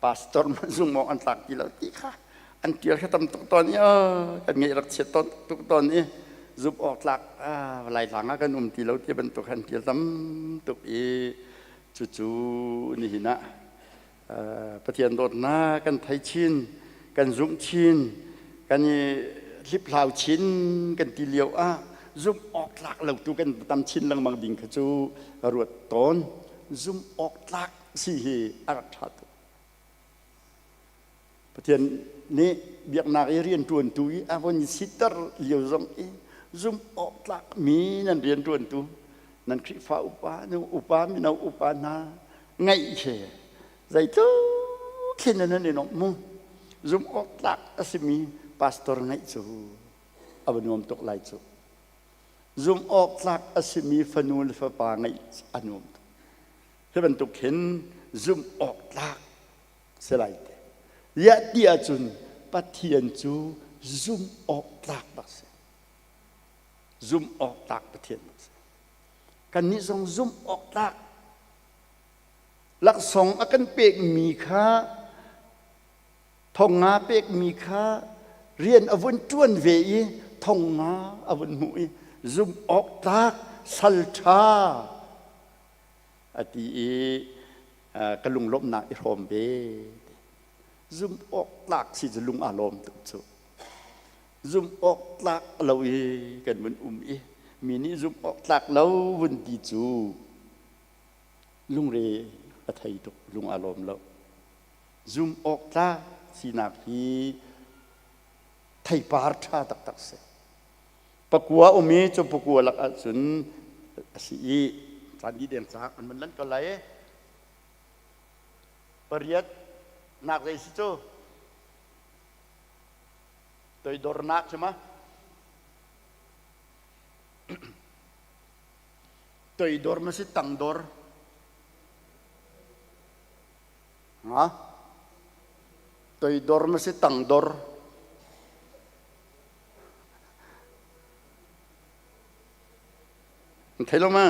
pastor zung maw an tlak ti lo ti kha an ṭial kha tam tuk tawn i kan ngeih rak chiat tawn tuk tawn i zumh awk tlak Laitlang ah kan um ti lo ti bantuk khan ṭial tam tuk i cucu nihin ah Pathian dawtnak kan thei chin kan zumh chin kan i hliphlau chin kan ti lio ah zumh awk tlak lo tu kan tam chin lengmang ding kha cu ka ruat tawn zumh awk tlak si hi a rak ṭha tuk Pathian nih biaknak i rianṭuantu i a von siter lio zong i zumh awk tlak mi nan rianṭuantu nan Khrihfa upa nu upa mino upa hna ngaih he zeitluk khin nan i nuamh mu zumh awk tlak a simi pastor ngaih cu a va nuam tuk lai cu zumh awk tlak a simi fanu le fapa ngaih a nuam tuk hi bantuk hin zumh awk tlak si lai te ziah ti ahcun Pathian cu zumh awk tlak bak si zumh awk tlak Pathian bak si kannih zong zumh awk tlak Laksawng a kan pekmi kha thongnga pekmi kha rian a vun ṭuan ve i thongnga a vun hmuh i zumh awk tlak sal ṭha a ti i ka lunglawmhnak i hrawm ve. Zumh awk tlak si cu lung aa lawm tuk cu. Zumh awk tlak lo i kan vun um i mi nih zumh awk tlak lo vun ti cu Lungre a thei tuk, lung aa lawm lo. Zum awk tlak sinak hi theipar ṭha taktak si. Pakua um i cu pakua lak ahcun a si i caan dih deng caah an van lanh ko lai i pariat nak zei si cu toidornak cu ma Toidor ma si tangdor? Ha? Toidor ma si tangdor? Thei lo ma?